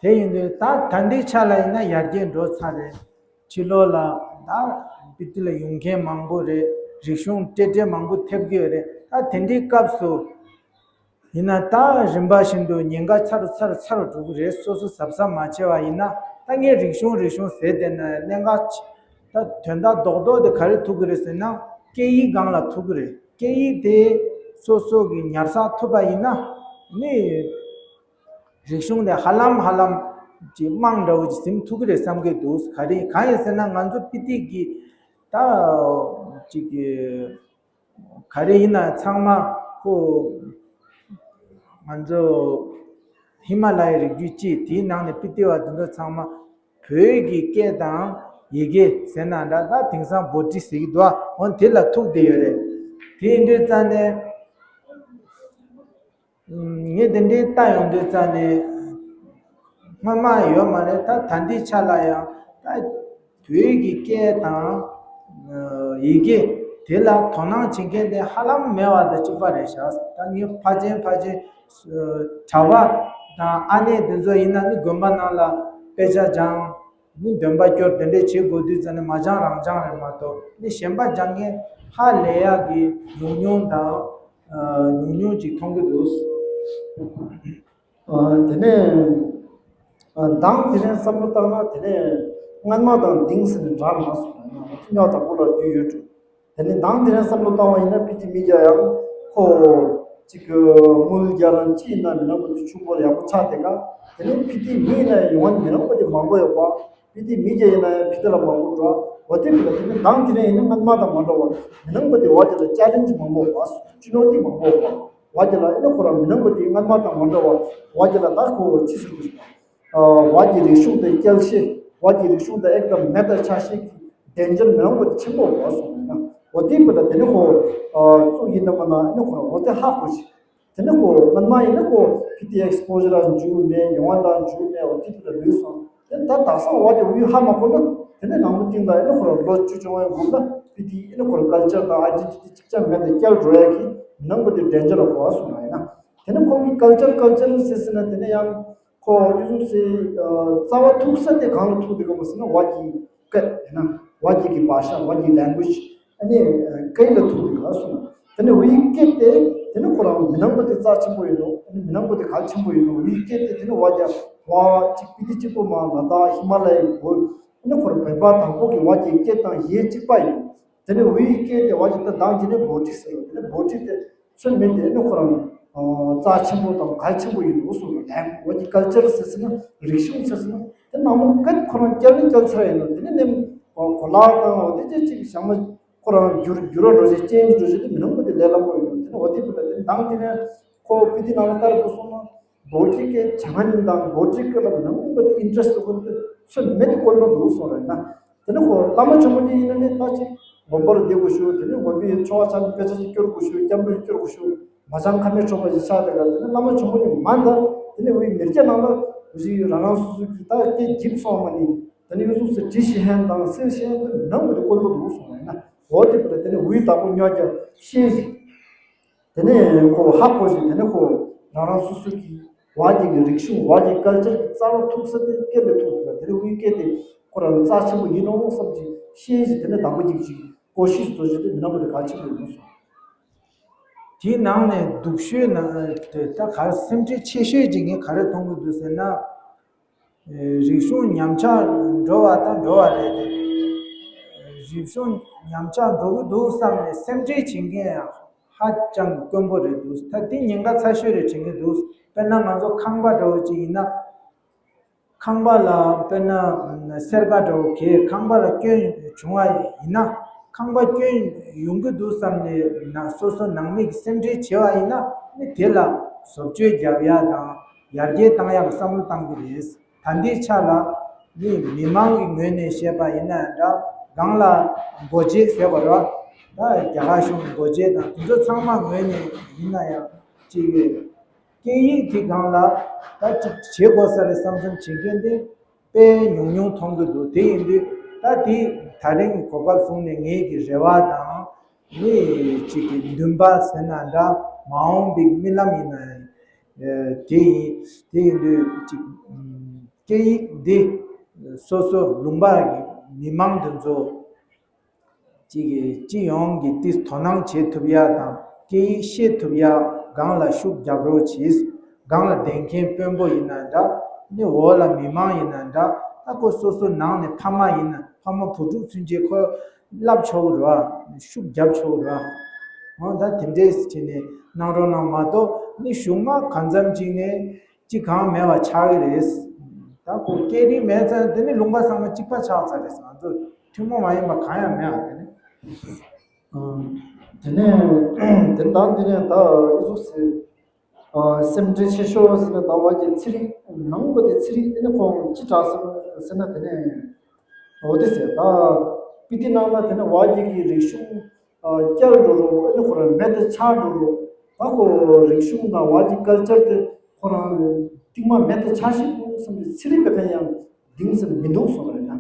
དེ་ཡིན་དུས་ད་ད་ལྟའི་ཆ་ལ་ཡིན་ན་ཡར་རྒྱས་འགྲོ་ཚར་རེད། ཕྱི་ལོགས་ལ་ད་སྤི་ཏི་ལ་ཡོང་མཁན་མང་པོ་རེད། རིག་གཞུང་སྤྲེལ་སྤྲེལ་མང་པོ་ཐེབས་ཀྱི་ཡོད་རེད། ད་དེ་འདྲའི་སྐབས་སུ། ཡིན་ན་ད་རིམ་པ་བཞིན་དུ་ཉེན་ཁ་ཚ་རུ་ཚ་རུ་ཚ་རུ་འགྲོ་གི་རེད། སོ་སོ་གཟབ་གཟབ་མ་བྱས་པ་ཡིན་ན། ད་ངས་རིག་གཞུང་རིག་གཞུང་ཟེར་བསྡད་ན་གནད་འགག་ཆེ། ད་དོན་དག་རྡོག་རྡོག་དེ་ག་རེ་ཐུག་གི་རེད་ཟེར་ན་སྐད་ཡིག་སྒང་ལ་ཐུག་གི་རེད། སྐད་ཡིག་དེ་སོ་སོ་གི་ཉར་ཚགས་ཐུབ་པ་ཡིན་ན་ནི་རིག་གཞུང་དེ་ཧ་ལམ་ཧ་ལམ་གྱི་རྨང་འདྲ་བོ་ཅིག་ཟིན་ཐུབ་ཀྱི་རེད་བསམ་གྱི་འདུག་ག་རེ་གང་ཡིན་ཟེར་ན་ང་ཚོ་སྤི་ཏི་གི་ད་ཅིག་གི་ག་རེ་ཡིན་ན་ཚང་མ་ཁོ་ང་ཚོ་ཧི་མ་ལ་ཡའི་རི་རྒྱུད་ཅིག་དེའི་ནང་ནས་སྤི་ཏི་བ་དེ་ཚོ་ཚང་མ་བོད་ཀྱི་སྐད་དང་ཡི་གེ་ཟེར་ན་འདྲ། ད་དེང་སང་བྷོ་ཊི་ཟེར་གྱི་འདུག་འོ་དེ་ལ་ཐུག་བསྡད་ཡོད་རེད། དེ་ཡིན་དུས་ཙང་ནས། ངས་དེ་འདྲའི་ལྟ་ཡོང་དུས་ཙང་ནས་སྔོན་མ་ཡོད་མ་རེད། ད་ད་ལྟའི་ཆ་ལ་ཡང་ད་བོད་ཀྱི་སྐད་དང་ཡི་གེ་དེ་ལ་དོ་སྣང་བྱེད་མཁན་དེ་ཧ་ལམ་མེད་པ་དང་གཅིག་པ་རེད་ཤག་ད་ངས་ཕལ་ཆེར་ཕལ་ཆེར་གྲྭ་པ་དང་ཨ་ནེ་དེ་ཚོ་ཡིན་ན་ནི་དགོན་པ་ནང་ལ་དཔེ་ཆ་སྦྱང་། ནི་འདོན་པ་སྐྱོར་དེ་འདྲས་བྱེད་དགོས་དུས་ཙམ་ནས་མ་སྦྱང་རང་སྦྱང་རེད་མ་གཏོགས་ནི་གཞན་པ་སྦྱང་མཁན་ཧ་ལས་ཡག་གི་ཉུང་ཉུང་དང་ཉུང་ཉུང་ཅིག་མཐོང་གི་འདུག་དེ་ནས་མདང་དེ་ནས་བསམ་བློ་བཏང་ན་དེ་ནས་སྔན་མ་དང་གདིང་ཟིན་ནས་འདྲ་མ་སོང་ན་ཐུག་ཉག་དང་པོ་ལ་རྒྱུས་ཡོད་འགྲོ། དེ་ནས་མདང་དེ་ནས་བསམ་བློ་བཏང་བ་ཡིན་ན་སྤི་ཏི་མི་རྒྱ་ཡང་ཁོ་ཅིག་དངུལ་རྒྱ་རང་ཅི་ཡིན་ན་མི་ནང་པོ་དེ་ཕྱུག་པོ་ཡག་པོ་ཆགས་དེ་ག་དེ་ནས་སྤི་ཏི་མི་ཡིན་ན་ཡང་ཡོང་བ་མི་ནང་པོ་དེ་མང་པོ་ཡོད་པ། སྤི་ཏི་མི་རྒྱ་ཡིན་ན་ཡང་སྤི་ཏི་ལ་མང་པོ་འགྲོ་བ་དེ་བས་ལ་དེ་ནས་མདང་དེ་ནས་ཡིན་ན་སྔན་མ་དང་མ་འདྲ་བ་མི་ནང་པོ་དེ་བ་དེ་ལ་ཅལ་ལེན་ཇི་མང་པོ་ཡོད་པ། ཅི་ནོ་དེ་མང་པོ་ཡོད་པ། བ་དེ་ལ་ཡིན་ན་ཁོ་རང་མི་ནང་པོ་དེ་སྔན་མ་དང་མ་འདྲ་བ་བ་དེ་ལ་ད་ཁོ་ཅི་ཟེར་དགོས་ཤག་བ་གི་རིག་གཞུང་དེ་སྐྱེལ་ཤེས། བ་གི་རིག་གཞུང་དེ་ཨེག་དམ་མེད་པར་ཆགས་ཤེས་ཀྱི་དན་འཇིར་མི་རང་པོ་དེ་ཆེན་པོ་བ་སོང་ན། འོ་དེ་བས་ལ་དེ་ནི་ཁོ་གཙུག་ཡིན་ན་མ་ན་ནི་ཁོ་རང་འོ་དེ་ཧ་གོ་ཤིག་དེ་ནི་ཁོ་སྔན་མ་ཡིན་ན་ཁོ་ཕི་ཏི་ཨེག་སི་པོ་ཇར་ལ་འཇུག་མེད། ཡོང་བ་དང་འཇུག་མེད། འོ་དེ་བས་ལ་ལུས་སོང་། དེ་ད་དག་ས་བ་དེ་འུ་ཧ་མ་གོ་ན་དེ་ནི་ནང་མི་སྟེང་ལ་ཡིན་ན་ཁོ་རང་ལོ་བཅུ་བཅོ་ལྔ་འགོར་ན། ཨི་ནི་ཁོ་རང་ཀལ་ཅར་དང་ཨའི་ཌེན་ཊི་ཊི་གཅིག་ཀྱང་མེད་དེ་བསྐྱལ་འགྲོ་ཡ་གི་མི་སྣང་བ་དེ་ཌེན་ཇར་ལ་གོ་བ་སོང་ན་ཡིན་ན། དེ་ནི་ཁོང་གི་ཀལ་ཅར་ཀལ་ཅར་ཟེར་ཟེར་ན་དེ་ནི་ཡང་ཁོ་ཨི་ཟུག་སེ་རྩ་བ་ཐུག་ས་དེ་གང་ལ་ཐུག་དེ་ག་མ་ཟེར་ན་བ་གི་སྐད་ཡིན་ན་བ་གི་གི་བྷ་ཤ་བ་གི་ལེང་གུ་ཨེ་ཇི་ཨ་ནི་སྐད་ལ་ཐུག་དེ་ག་སོང་ན། དེ་ནི་བའི་སྐད་དེ་དེ་ནི་ཁོ་རང་མི་སྣང་བ་དེ་རྩ་ཆེན་པོ་ཡིན་ནོ། ཨ་ནི་མི་སྣང་བ་དེ་གལ་ཆེན་པོ་ཡིན་ནོ། བའི་སྐད་དེ་དེ་ནི་བ་རྒྱ་བ་གཅིག་པི་ཏི་གཅིག་པོ་མ་ལ་དྭགས་ཧི་མ་ལ་ཡའི་བོད་ཨ་ནི་ཁོ་རང་བོད་པ་དང་པོ་གི་བ་གི་སྐད་དང་གཞས་གཅིག་པ་ཡིན་ནོ། དེ་ནས་ཝིའི་སྐད་དེ་བ་ཅིག་ད་དང་དེ་ནས་བྷོ་ཊི་ཟེར་རོ། དེ་ནས་བྷོ་ཊི་དེ་ཚོད་མེད་དེ་ནི་ཁོ་རང་རྩ་ཆེན་པོ་དང་གལ་ཆེན་པོ་ཡིན་འདུག་གསུངས་རོ། ལན་བ་ཅིག་ཀལ་ཅར་ཟེར་ཟེར་ན་རིག་གཞུང་ཟེར་ཟེར་ན་དེ་ནང་མོ་སྐད་ཁོ་རང་སྐྱར་ནས་སྐྱར་ཚར་ཡིན་ནོ། དེ་ནས་ནེམ་གོ་ལག་དང་འོ་དེ་ཅི་ཅིག་ཞང་མ་ཁོ་རང་འགྱུར་འགྱུར་རོ་འགྲོ་ཞེས་ཅན་གྱི་འགྲོ་ཞེས་དེ་མི་སྣང་བ་དེ་ལས་སླ་པོ་ཡིན་ནོ། དེ་ནས་འོ་དེ་བུ་ལ་དེ་ནང་དེ་ནས་ཁོ་པི་ཏི་ནང་ལ་ལྟར་དུ་སོང་ན། བྷོ་ཊི་སྐད་བྱང་ང་གཉིས་དང་བྷོ་ཊི་སྐད་ལ་ནང་པ་དེ་ཨིན་ཊ་རེ་སི་ཊི་ཁོ་ཚོ་ཚོད་མེད་དེ་དཀོན་པོ་འདུག་སོང་རེད་ན། དེ་ནི་ཁོ་བླ་མ་ཆེན་པོ་གཉིས་ཡིན་ན་ནི་ད་ཅིག་དགོན་པར་བསྡད་དགོས་ཞུ། དེ་ནི་དགོན་པའི་ཆོ་ག་ཆ་ནི་དཔེ་ཆ་ཅིག་སྐྱོར་དགོས་ཞུ། སྐྱབས་འགྲོ་ཅིག་སྐྱོར་དགོས་ཞུ། མ་བྱང་ཁ་མེད་འཕྲོག་པ་ཞིག་ཆགས་དེ་ག་དེ་ནི་བླ་མ་ཆེན་པོ་གཉིས་མ་འདའ། དེ་ནི་འུའི་མི་སྐྱ་ནང་ལ་འུ་ཅིག་རང་རང་སོ་སོ་གི་ད་སྐད་འཇིབ་སོང་བ་ནི་དེ་ནི་ཡོད་སོང་ཟེར་དྲི་ཤེས་ཧན་དང་སེལ་ཤེས་ཧན་དུ་ནང་པ་དེ་དཀོན་པོ་འདུག་སོང་བ་ཡིན་ན། འོ་དེ་པ་ལ་དེ་ནི་འུའི་བདག་པོ་ཉོ་རྒྱ་ཤེས་ཤིག་དེ་ནས་ཁོ་ཧ་གོ་ཞིང་། དེ་ནས་ཁོ་རང་རང་སོ་སོ་གི་བ་རྒྱ་གི་རིག་གཞུང་བ་རྒྱ་ཀལ་ཅར་གྱི་རྩ་བ་ཐུག་ས་དེ་སྐད་ལས་ཐུག་ཐུབ་ལ། དེ་ནས་དབུས་སྐད་དེ་ཁོ་རང་རྩ་ཆེན་པོ་ཡིན་ནོ་བསམ་གྱིས་ཤེས་ཤིང་། དེ་ནས་དང་པོ་གཅིག་གཅིག་ཀོ་ཤིས་བཟོ་བཞིན་དེ་མི་སྣང་བ་དེ་གལ་ཆེན་པོ་ཡིན་ནོ་གསུངས། དེའི་ནང་ནས་སྡུག་ཤོས་ན་དེ་ད་ག་སེམས་ཁྲལ་ཆེ་ཤོས་ཅིག་ངས་ག་རེ་མཐོང་གི་འདུག་ཟེར་ན། རིག་གཞུང་ཉམས་ཆག་འགྲོ་བ་དང་འགྲོ་བ་རེད་དེ། རིག་གཞུང་ཉམས་ཆག་འགྲོ་གི་འདུག་བསམ་ནས་སེམས་ཁྲལ་བྱེད་མཁན་ཡང་ཧ་ཅང་དཀོན་པོ་རེད་འདུག་ད་དེ་ཉེན་ཁ་ཚ་ཤོས་རེད་དྲན་གི་འདུག་དཔེར་ན་ང་ཚོ་ཁང་པ་འདྲ་བོ་ཅིག་ཡིན་ན། ཁང་པ་ལ་དཔེར་ན་སེར་ཀ་འདྲ་བོ་གས་ཁང་པ་ལ་སྐྱོན་བྱུང་བ་ཡིན་ན། ཁང་པ་སྐྱོན་ཡོང་གི་འདུག་བསམ་ནས་ན་སོ་སོ་ནང་མི་གི་སེམས་ཁྲལ་བྱེད་པ་ཡིན་ན་ནི་དེ་ལ་བཟོ་བཅོས་རྒྱབ་ཡ་དང་ཡར་རྒྱས་བཏང་ཡ་ལ་བསམ་བློ་བཏང་གི་རེད། ད་ལྟའི་ཆ་ལ་ནི་མི་མང་གི་ངོས་ནས་བཤད་པ་ཡིན་ན་འདྲ། སྒང་ལ་སྒོ་འབྱེད་ཟེར་བ་རེད་བ། ད་རྒྱ་གར་གཞུང་གི་སྒོ་འབྱེད་དང་དེ་ཚོ་ཚང་མ་ངོས་ནས་ཡིན་ན་ཡང་ཅིག་སྐད་ཡིག་དེ་སྒང་ལ་ད་ཅིག་བྱེད་དགོས་ས་རེད་བསམ་བསམ་བྱེད་མཁན་དེ་དཔེ་ཉུང་ཉུང་མཐོང་གི་འདུག་དེ་ཡིན་དུས་ད་དེ་ད་རིང་གི་གོ་སྐབས་བཟུང་ནས་ངེད་ཀྱི་རེ་བ་དང་ནི་ཅིག་གི་འདུན་པ་ཟེར་ན་འདྲ། མ་འོངས་པའི་རྨི་ལམ་ཡིན་ན་ཡང་དེ་ཡིན། དེ་ཡིན་དུས་ཅིག་སྐད་ཡིག་འདི་སོ་སོ་ལུང་པ་གི་མི་མང་དེ་ཚོ་ཅིག་གི་སྤྱི་ཡོངས་ཀྱི་ཏིས་དོ་སྣང་བྱེད་ཐུབ་ཡ་དང་སྐད་ཡིག་ཤེས་ཐུབ་ཡ་སྒང་ལ་ཤུགས་རྒྱབ་རོགས་གྱིས། སྒང་ལ་བསྡད་མཁན་དཔོན་པོ་ཡིན་ན་འདྲ། ནི་འོག་ལ་མི་མང་ཡིན་ན་འདྲ། ད་ཁོ་སོ་སོ་ནང་ནས་ཕ་མ་ཡིན་ན་ཕ་མ་བུ་ཕྲུག་ཚུན་ཆད་ཁོ་བསླབ་ཆོག་གི་རེད་བ། ཤུགས་རྒྱབ་ཆོག་གི་རེད་བ། འོ་ད་དེ་འདྲས་བྱས་ནས་གནང་རོགས་གནང་མ་གཏོགས་ནི་གཞུག་མ་གང་འཚམ་ཅིག་ནས་ཅི་གང་མེད་པ་ཆགས་ཀྱི་རེད། ད་ཁོ་སྐད་རིགས་མེད་ཙང་དེ་ནི་ལུང་པ་ཚང་མ་གཅིག་པ་ཆགས་ཚར་རེད། ང་ཚོ་ཐུན་མོང་མ་ཡིན་པ་གང་ཡང་མེད་པ་དེ་ནི། ཨ། དེ་ནས་དེ་དང་དེ་ནས་ད་ཨི་ཟུག་ཟེར། ཨ། སེམས་ཁྲལ་ཆེ་ཤོས་ཟེར་ན་ད་བ་གི་ཚན་རིག་ནང་པ་དེ་ཚན་རིག་དེ་ནི་ཁོང་ཅི་དྲག་ཟེར་ན་དེ་ནས་འོ་དེ་ཟེར། ད་པི་ཏི་ནང་ལ་དེ་ནི་བ་གི་གི་རིག་གཞུང་ཨ། བསྐྱར་འགྲོ་རོགས། ཨ་ནི་ཁོ་རང་མེད་དུ་ཆགས་འགྲོ་རོགས། ད་ཁོ་རིག་གཞུང་དང་བ་གི་ཀལ་ཅར་དེ་ཁོ་རང་རྟིང་མ་མེད་དུ་ཆགས་ཤིག་དགོས་བསམ་ནས་ཚན་རིག་པའི་ཐད་ཡང་གདེང་ཟེར་མི་འདུག་གསུངས་པ་རེད་ན།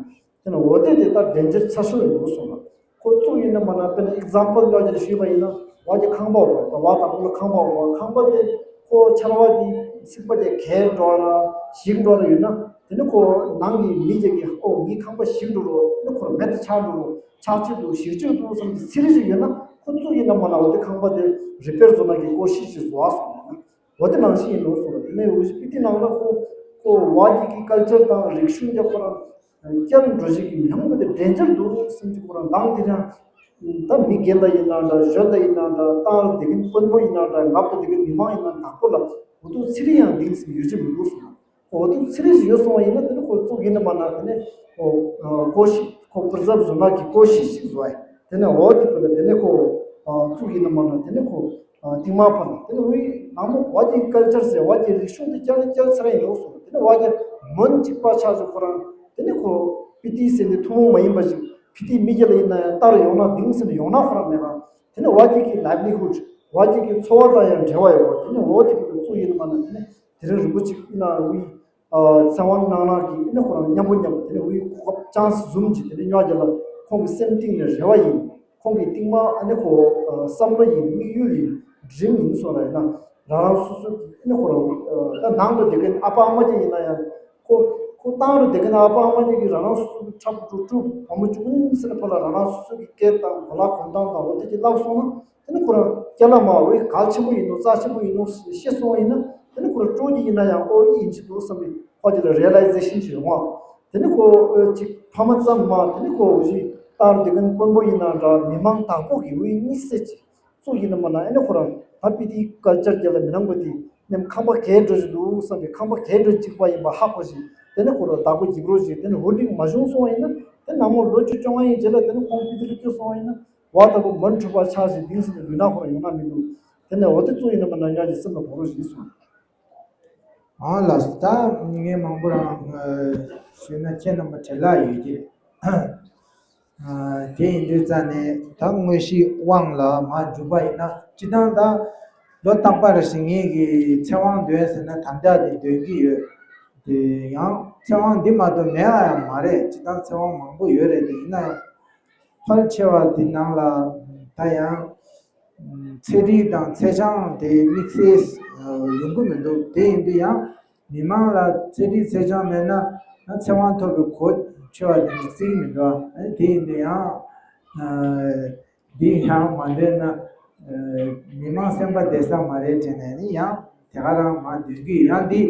དེ་ན་འོ་དེ་དེ་ལྟར་ཌེན་ཇར་ཚ་ཤོས་ཡིན་འདུག་གསུངས་ལ། ཁོ་གཙུག་ཡིན་ན་མ་ན་དཔེར་ན་ཨེག་ཛམ་པལ་ཡོད་ཀྱི་ཞུས་པ་ཡིན་ན་བ་གི་ཁང་པ་འོག་ད་བ་དང་པོ་ལ་ཁང་པ་འོག་ཁང་པ་དེ་ཁོ་ཆར་བ་གི་སྲིད་པ་དེ་གས་འགྲོ་ར་ཞིག་འགྲོ་ར་ཡོད་ན་དེ་ནི་ཁོ་ནང་གི་མི་དེ་གི་ཨོ་ངའི་ཁང་པ་ཞིག་འགྲོ་རོགས། ཨ་ནི་ཁོ་རང་མེད་དུ་ཆགས་འགྲོ་རོགས། ཆགས་ཆེ་འདུག་ཞིག་ཆེ་འདུག་བསམ་གྱི་ཚིག་རེ་ཞིག་ཡོད་ན་ཁོ་གཙུག་ཡིན་ན་མ་ན་འོ་དེ་ཁང་པ་དེ་རི་པེར་བཟོ་ན་གི་ཀོ་ཤིས་ཤིག་བཟོ་བ་སོང་ན་འོ་དེ་ནང་བཞིན་ཡིན་ནོ་གསུངས་པ། དེ་ནས་འུ་ཅག་པི་ཏི་ནང་ལ་ཁོ་ཁོ་བ་གི་གི་ཀལ་ཅར་དང་རིག་གཞུང་རྒྱ་ཁོ་རང་བསྐྱར་འགྲོ་བཞིན་གྱི་མི་ཡང་པོ་དེ་ཌེན་ཇར་འདུག་བསམ་གྱི་ཁོ་རང་མདང་དེ་རང་ད་མི་རྒན་ད་ཡིན་ན་འདྲ། གཞོན་ད་ཡིན་ན་འདྲ། ཏང་ལ་དེ་གིན་དཔོན་པོ་ཡིན་ན་འདྲ། འགབ་ཏུ་དེ་གིན་མི་མང་ཡིན་ན་དག་པོ་ལ་འུ་ཐུག་ཚི་རི་ཡང་འདིང་སྲིད་ཡོད་ཀྱི་མི་འདུག་གསུངས། འོ་དེ་ཚི་རེ་ཞིག་ཡོད་སོང་བ་ཡིན་ན་དེ་ནི་ཁོ་གཙུག་ཡིན་ན་མ་ན་དེ་ནི་ཁོ་ཀོ་ཤི་ཁོ་པི་རི་ཛརབ་བཟོ་ན་གི་ཀོ་ཤི་ཞིག་བཟོ་ཡ། དེ་ནི་འོ་དེ་པོ་ལ་དེ་ནི་ཁོ་གཙུག་ཡིན་ན་མ་ན་དེ་ནི་ཁོ་ཐིག་མ་པ་ལ་དེ་ནི་འུའི་ནང་མོ་བ་གི་ཀལ་ཅར་ཟེར་བ་གི་རིག་གཞུང་དེ་བསྐྱར་ནས་བསྐྱར་ཚར་ཡིན་ནོ་གསུངས། དེ་ནི་བ་གི་མོན་གཅིག་པ་ཆགས་ཀྱི་ཁོ་རང་དེ་ནི་ཁོ་པི་ཏི་ཟེར་ནི་ཐུན་མོང་མ་ཡིན་པ་ཞིག་པི་ཏི་མི་སྒེར་ལ་ཡིན་ན་ཡང་ལྟར་ཡོང་ན་འདིང་ཟེར་ནི་ཡོང་ན་ཁོ་རང་མེད་པ། དེ་ནི་བ་གི་གི་ལའིབ་ལི་ཧུད་བ་གི་གི་འཚོ་བ་དང་ཡང་འབྲེལ་བ་ཡོད་པ། དེ་ནི་འོ་དེ་པོ་གི་གཙུག་ཡིན་ན་མ་ན་དེ་ནི་དེ་རིང་རིན་པོ་ཆེ་ཨི་ན་འུའི་ཨ་ཚེ་དབང་སྣང་ལ་གི་ཨི་ནི་ཁོ་རང་མཉམ་པོ་མཉམ་པོ་དེ་ནི་འུའི་གོ་སྐབས་ཅང་སི་ཟུམ་གྱི་དེ་ནི་ཉོ་རྒྱུ་ལ་ཁོང་གི་སེམས་གཏིང་ནས་རེ་བ་ཡིན། ཁོང་གིས་རྟིང་མ་ཨ་ནི་ཁོ་བསམ་བློ་ཡིན། དམིགས་ཡུལ་ཡིན། dream ཡིན་སོང་ར། ཡིན་ན་རང་རང་སོ་སོ་ཨ་ནི་ཁོ་རང་ད་ནང་དུ་བསྡད་མཁན་ཨ་ཕ་ཨ་མ་ཅིག་ཡིན་ན་ཡང་ཁོ་ཁོ་ཏང་རུ་བསྡད་མཁན་ཨ་ཕ་ཨ་མ་ཅིག་གིས་རང་རང་སོ་སོ་འཁྲབ་ཀྲུག་ཀྲུག་བུ་མོ་བཅུ་གཉིས་ཟེར་ཕར་ལ་རང་རང་སོ་སོ་གི་སྐད་དང་གོ་ལ་གོམ་སྟངས་དང་འོ་དེ་ཅིག་བསླབ་སོང་ན། དེ་ནི་ཁོ་རང་སྐྱ་ལ་མ་འོས་གལ་ཆེན་པོ་ཡིན་ནོ། རྩ་ཆེན་པོ་ཡིན་ནོ་ཤེས་སོང་བ་ཡིན་ན། དེ་ནི་ཁོ་རང་སྤྲོ་སྐྱིད་ཡིན་ན་ཡང་ཨོ་ཡིན་གྱི་འདུག་བསམ་པའི་ཁོ་དེ་ལ་realization ཞིག་ཡོང་བ། དེ་ནི་ཁོ་ཨོ་ཅིག་ཕ་མ་ཙམ་མ། དེ་ནི་ཁོ་འོ་ཅིག་ལྟར་དེ་གན་དཔོན་པོ་ཡིན་ན་འདྲ། མི་མང་དྭགས་པོ་གི་འོས་གཉིས་སད་ཅིག་ཚུགས་ཡིན་ན་མ་ན། ཨ་ནི་ཁོ་རང་ད་པི་དེའི་སྐད་ཆ་རྒྱ་ལ་མི་ནང་པ་དེ་ནེམ་ཁང་པ་གས་འགྲོ་བཞིན་འདུག་བསམ་པའི། ཁང་པ་གས་འགྲོ་གཅིག་པ་ཡིན་པ་ཧ་གོ་ཞིང་། དེ་ནི་ཁོ་རང་བདག་པོ་རྒྱབ་རོགས་ཞིག་དེ་ནི་འོ་འདི་མ་བྱུང་སོང་བ་ཡིན་ན། དེ་ནང་མོ་ལོ་བཅུ་བཅོ་ལྔ་ཡིན་རྗེས་ལ་དེ་ནི་ཁོང་པི་དེ་ལ་སྐྱོད་སོང་བ་ཡིན་ན། བ་ལྟ་བུ་མ་འཁྲུག་པ་ཆགས་ཤིང་དེང་སང་ནས་ལུས་ན་ཁོ་རང་ཡོང་ན་མི་འདུག་དེ་ནས་འོ་དེ་ཚོ་ཡིན་ན་མ་ན་ཉག་གི་སེམས་ལ་བོར་རོགས་ཞེས་གསུངས། ཨང་ལགས་སོ། ད་ངས་མང་པོ་རང་ཞུས་ན་ཁྱེད་རྣམ་པ་བྲེལ་ལ་ཡོད་ཀྱི་རེད། དེ་ཡིན་དུས་ཙང་ནས་ད་དངོས་གཞི་དབང་ལ་མར་འཇུག་པ་ཡིན་ན། སྤྱི་བཏང་ད་ལོ་རྟག་པར་ཞིག་ངེད་ཀྱིས་ཚེ་དབང་འདོན་ཟེར་ན་ད་ལྟ་དེ་འདོན་གྱི་ཡོད། དེ་ཡང་ཚེ་དབང་འདི་མ་གཏོགས་མེད་པ་ཡང་མ་རེད། སྤྱི་བཏང་ཚེ་དབང་མང་པོ་ཡོད་རེད། དེ་ཡིན་ན་ཡང་ཕལ་ཆེ་བ་དེ་ནང་ལ་ད་ཡང་ཚེ་རིལ་དང་ཚེ་ཆང་དེ་དམིགས་བསལ་ཡོང་གི་མི་འདུག་དེ་ཡིན་དུས་ཡང་མི་མང་ལ་ཚེ་རིལ་ཚེ་ཆང་མེད་ན་ཚེ་དབང་ཐོབ་པའི་གོ་ཆོད་པ་དེ་འདྲ་བརྩི་གི་མི་འདུག་དེ་ཡིན་དུས་ཡང་འདི་ཡང་མ་འདོན་ན་མི་མང་སེམས་པ་བདེ་ས་མ་རེད་དྲན་ནས་ནི་ཡང་དེ་ག་རང་མ་འདོན་གི་ཡོད། ཡང་འདི་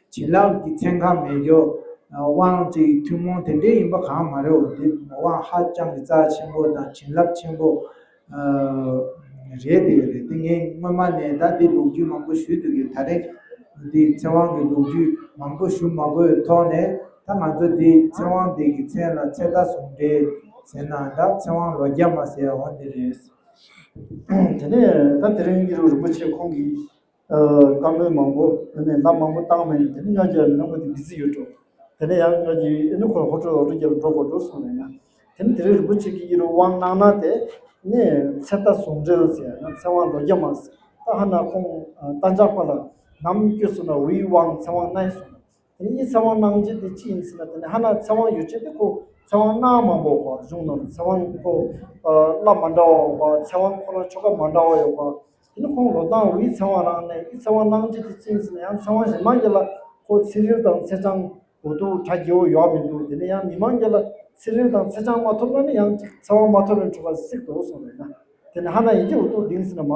བྱིན་རླབས་ཀྱི་ཚན་ཁ་མེད་རྒྱུ། དབང་ཅིག་ཐུན་མོང་དེ་འདྲའི་ཡིན་པ་གང་མ་རེད། འོ་འདི་དབང་ཧ་ཅང་གི་རྩ་ཆེན་པོ་དང་བྱིན་རླབས་ཆེན་པོ་རེད། དེ་རེད། དེ་ངས་སྔོན་མ་ནས་ད་འདི་ལོ་རྒྱུས་མང་པོ་ཞུས་འདུག་གི། ད་རེས་འདི་ཚེ་དབང་གི་ལོ་རྒྱུས་མང་པོ་ཞུ་མ་དགོས་ཐོག་ནས། ད་ང་ཚོ་འདི་ཚེ་དབང་འདི་གི་མཚན་ལ་ཚེ་རྟ་ཟུང་འབྲེལ་ཟེར་ན་འདྲ། ཚེ་དབང་ལོ་བརྒྱ་མ་ཟེར་འོ་འདི་རེད། དེ་ནས་ད་དེ་རིང་ཨི་རུ་རིན་པོ་ཆེ་ཁོང་གིས་བཀའ་མོལ་མང་པོ། དེ་ནས་ལམ་མང་པོ་བཏང་མེད་ནས། དེ་ནས་ཉག་རྒྱ་མི་ནང་པ་དེ་བི་ཟི་ཡོད་འགྲོ། དེ་ནས་ཡང་ཉག་རྒྱ་ཨེ་ནི་ཁོ་ཧོ་ཀྲུ་ཧོ་ཀྲུ་རྒྱ་ལ་འགྲོ་དགོས་འགྲོ་སོང་ནས་ན། དེ་ནས་དེ་རིང་རིན་པོ་ཆེ་གིས་ཨི་རུ་དབང་གནང་ན་དེ་ནས་ཚེ་རྟ་ཟུང་འབྲེལ་ཟེར་ན་ཚེ་དབང་ལོ་བརྒྱ་མ་ཟེར། ད་ཧ་ན་ཁོང་གཏན་འཇགས་པ་ལ་ནམ་སྐྱོད་སོང་ན་འོའི་དབང་ཚེ་དབང་གནང་ཡིན་སོང་ན། དེ་ནས་ཚེ་དབང་གནང་རྒྱུ་དེ་ཅི་ཡིན་ཟེར་ན། དེ་ནས་ཧ་ན་ཚེ་དབང་ཡོད་ཆེད་དེ་ཁོ་ཚེ་དབང་གནང་མ་འབོག་པ་གཞུང་ནང་ཚེ་དབང་ཁོ་བླ་མ་འདྲ་བ་ཡོད་པ། ཚེ་དབང་ཁོ་རང་ཆོ་ག་མ་འདྲ་བ་ཡོད་པ། དེ་ནས་ཁོང་ལོ་ཏང་བའི་ཚེ་དབང་རང་ནས་ཨི་ཚེ་དབང་གནང་རྒྱུ་དེ་ཅི་ཡིན་ཟེར་ན། ཡང་ཚེ་དབང་གཞན་མ་གྱི་ལ་ཁོ་ཚེ་རིལ་དང་ཚེ་ཆང་འུ་ཐུག་གྲ་རྒྱས་པོ་ཡོད་མི་འདུག་དེ་ནས་ཡང་མི་མང་གྱི་ལ་ཚེ་རིལ་དང་ཚེ་ཆང་མ་ཐོབ་ན་ནི་ཡང་ཅིག་ཚེ་དབང་མ་ཐོབ་པའི་འཁྲུལ་པ་སྲིད་དོ་གསུངས་རེད་ན། དེ་ནས་ཧ་ན་ཡིན་གྱི་འུ་ཐུག་ལྡིང་ཟེར་ན་མ།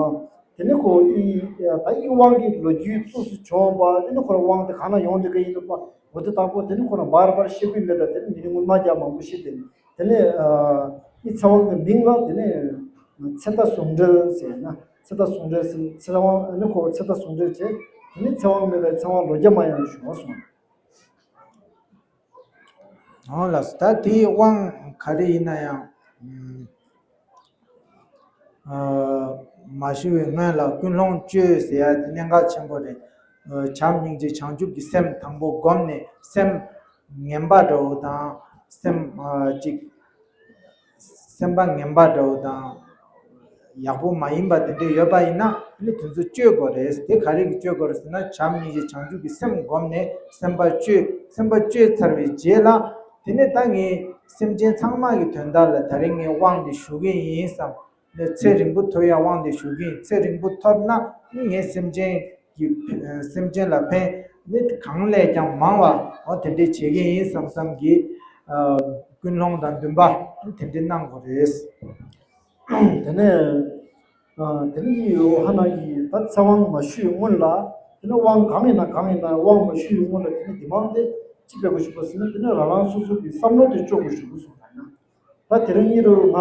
དེ་ནས་ཁོ་ཨི་ད་ཨི་དབང་གི་ལོ་རྒྱུས་གཙོ་སུ་བྱུང་བ། དེ་ནས་ཁོ་རང་དབང་དེ་གང་ན་ཡོང་དེ་ག་ཡིན་ནོ་པ། འོ་དེ་དག་པོ་དེ་ནས་ཁོ་རང་བར་བར་ཤེས་ཀྱི་མེད་ད། དེ་ནས་མི་ནི་སྔོན་མ་རྒྱ་མང་པོ་ཤེས་དེ་ནས་དེ་ནས་ཨི་ཚེ་དབང་གི་མིང་ལ་དེ་ནས་ཚེ་རྟ་ཟུང་འབྲེལ་ཟེར་ན། ཚེ་རྟ་ཟུང་འབྲེལ་ཟེར། ཚེ་དབང་ཨ་ནི་ཁོ་ཚེ་རྟ་ཟུང་འབྲེལ་བྱས། དེ་ནས་ཚེ་དབང་མེད་པའི་ཚེ་དབང་ལོ་བརྒྱ་མ་ཡང་ཞུ་བ་སོང་། འོང་ལགས་སོ། ད་དེའི་དབང་ག་རེ་ཡིན་ན་ཡང་། ཨ། མ་ཞུ་བའི་སྔོན་ལ་ཀུན་སློང་བཅོས་ཟེར་ཡ་དེ་གནད་འགག་ཆེན་པོ་རེད། ཨ། བྱམས་སྙིང་རྗེ་བྱང་ཆུབ་ཀྱི་སེམས་དང་པོ་བསྒོམས་ནས། སེམས་ངན་པ་འདྲ་བོ་དང་། སེམས་ཨ་ཅིག་སེམས་པ་ངན་པ་འདྲ་བོ་དང་། ཡག་པོ་མ་ཡིན་པ་དེ་འདྲ་ཡོད་པ་ཡིན་ན་ནི་དེ་ཚོ་བཅོས་དགོས་རེད། དེ་ག་རེ་གི་བཅོས་དགོས་རེད་ཟེར་ན། བྱམས་སྙིང་རྗེ་བྱང་ཆུབ་ཀྱི་སེམས་བསྒོམས་ནས་སེམས་པ་བཅོས། སེམས་པ་བཅོས་ཚར་བའི་རྗེས་ལ། དེ་ནས་ད་ངས་སེམས་ཅན་ཚང་མ་གི་དོན་དག་ལ་ད་རེས་ངས་དབང་འདི་ཞུ་གི་ཡིན་བསམ་ནས། ཚེ་རིང་པོ་ཐོབ་ཡ་དབང་འདི་ཞུ་གི་ཡིན། ཚེ་རིང་པོ་ཐོབ་ན་ནི་ངས་སེམས་ཅན་གྱི་སེམས་ཅན་ལ་ཕན་ནི་གང་ལས་ཀྱང་མང་བ་འོ་དེ་འདྲས་བྱེད་ཀྱི་ཡིན་བསམ་བསམ་གྱི་ཀུན་སློང་དང་འདུན་པ་དེ་འདྲས་གནང་དགོས་རེད། དེ་ནས་ཨ། དེ་ནས་ཡི་ཧ་ན་ཡི་ད་ཚེ་དབང་མ་ཞུས་སྔོན་ལ། དེ་ནས་དབང་གང་ཡིན་ན་གང་ཡིན་ན་དབང་མ་ཞུས་སྔོན་ལ་དེ་ནས་འདི་མང་དེ་ཅི་བེད་པོ་ཞུ་བ་ཟེར་ན། དེ་ནས་རང་རང་སོ་སོ་གི་བསམ་བློ་དེ་གཅོག་དགོས་ཞུ་དགོས་སོང་ན། ད་དེ་རིང་ཨི་རུ་ང་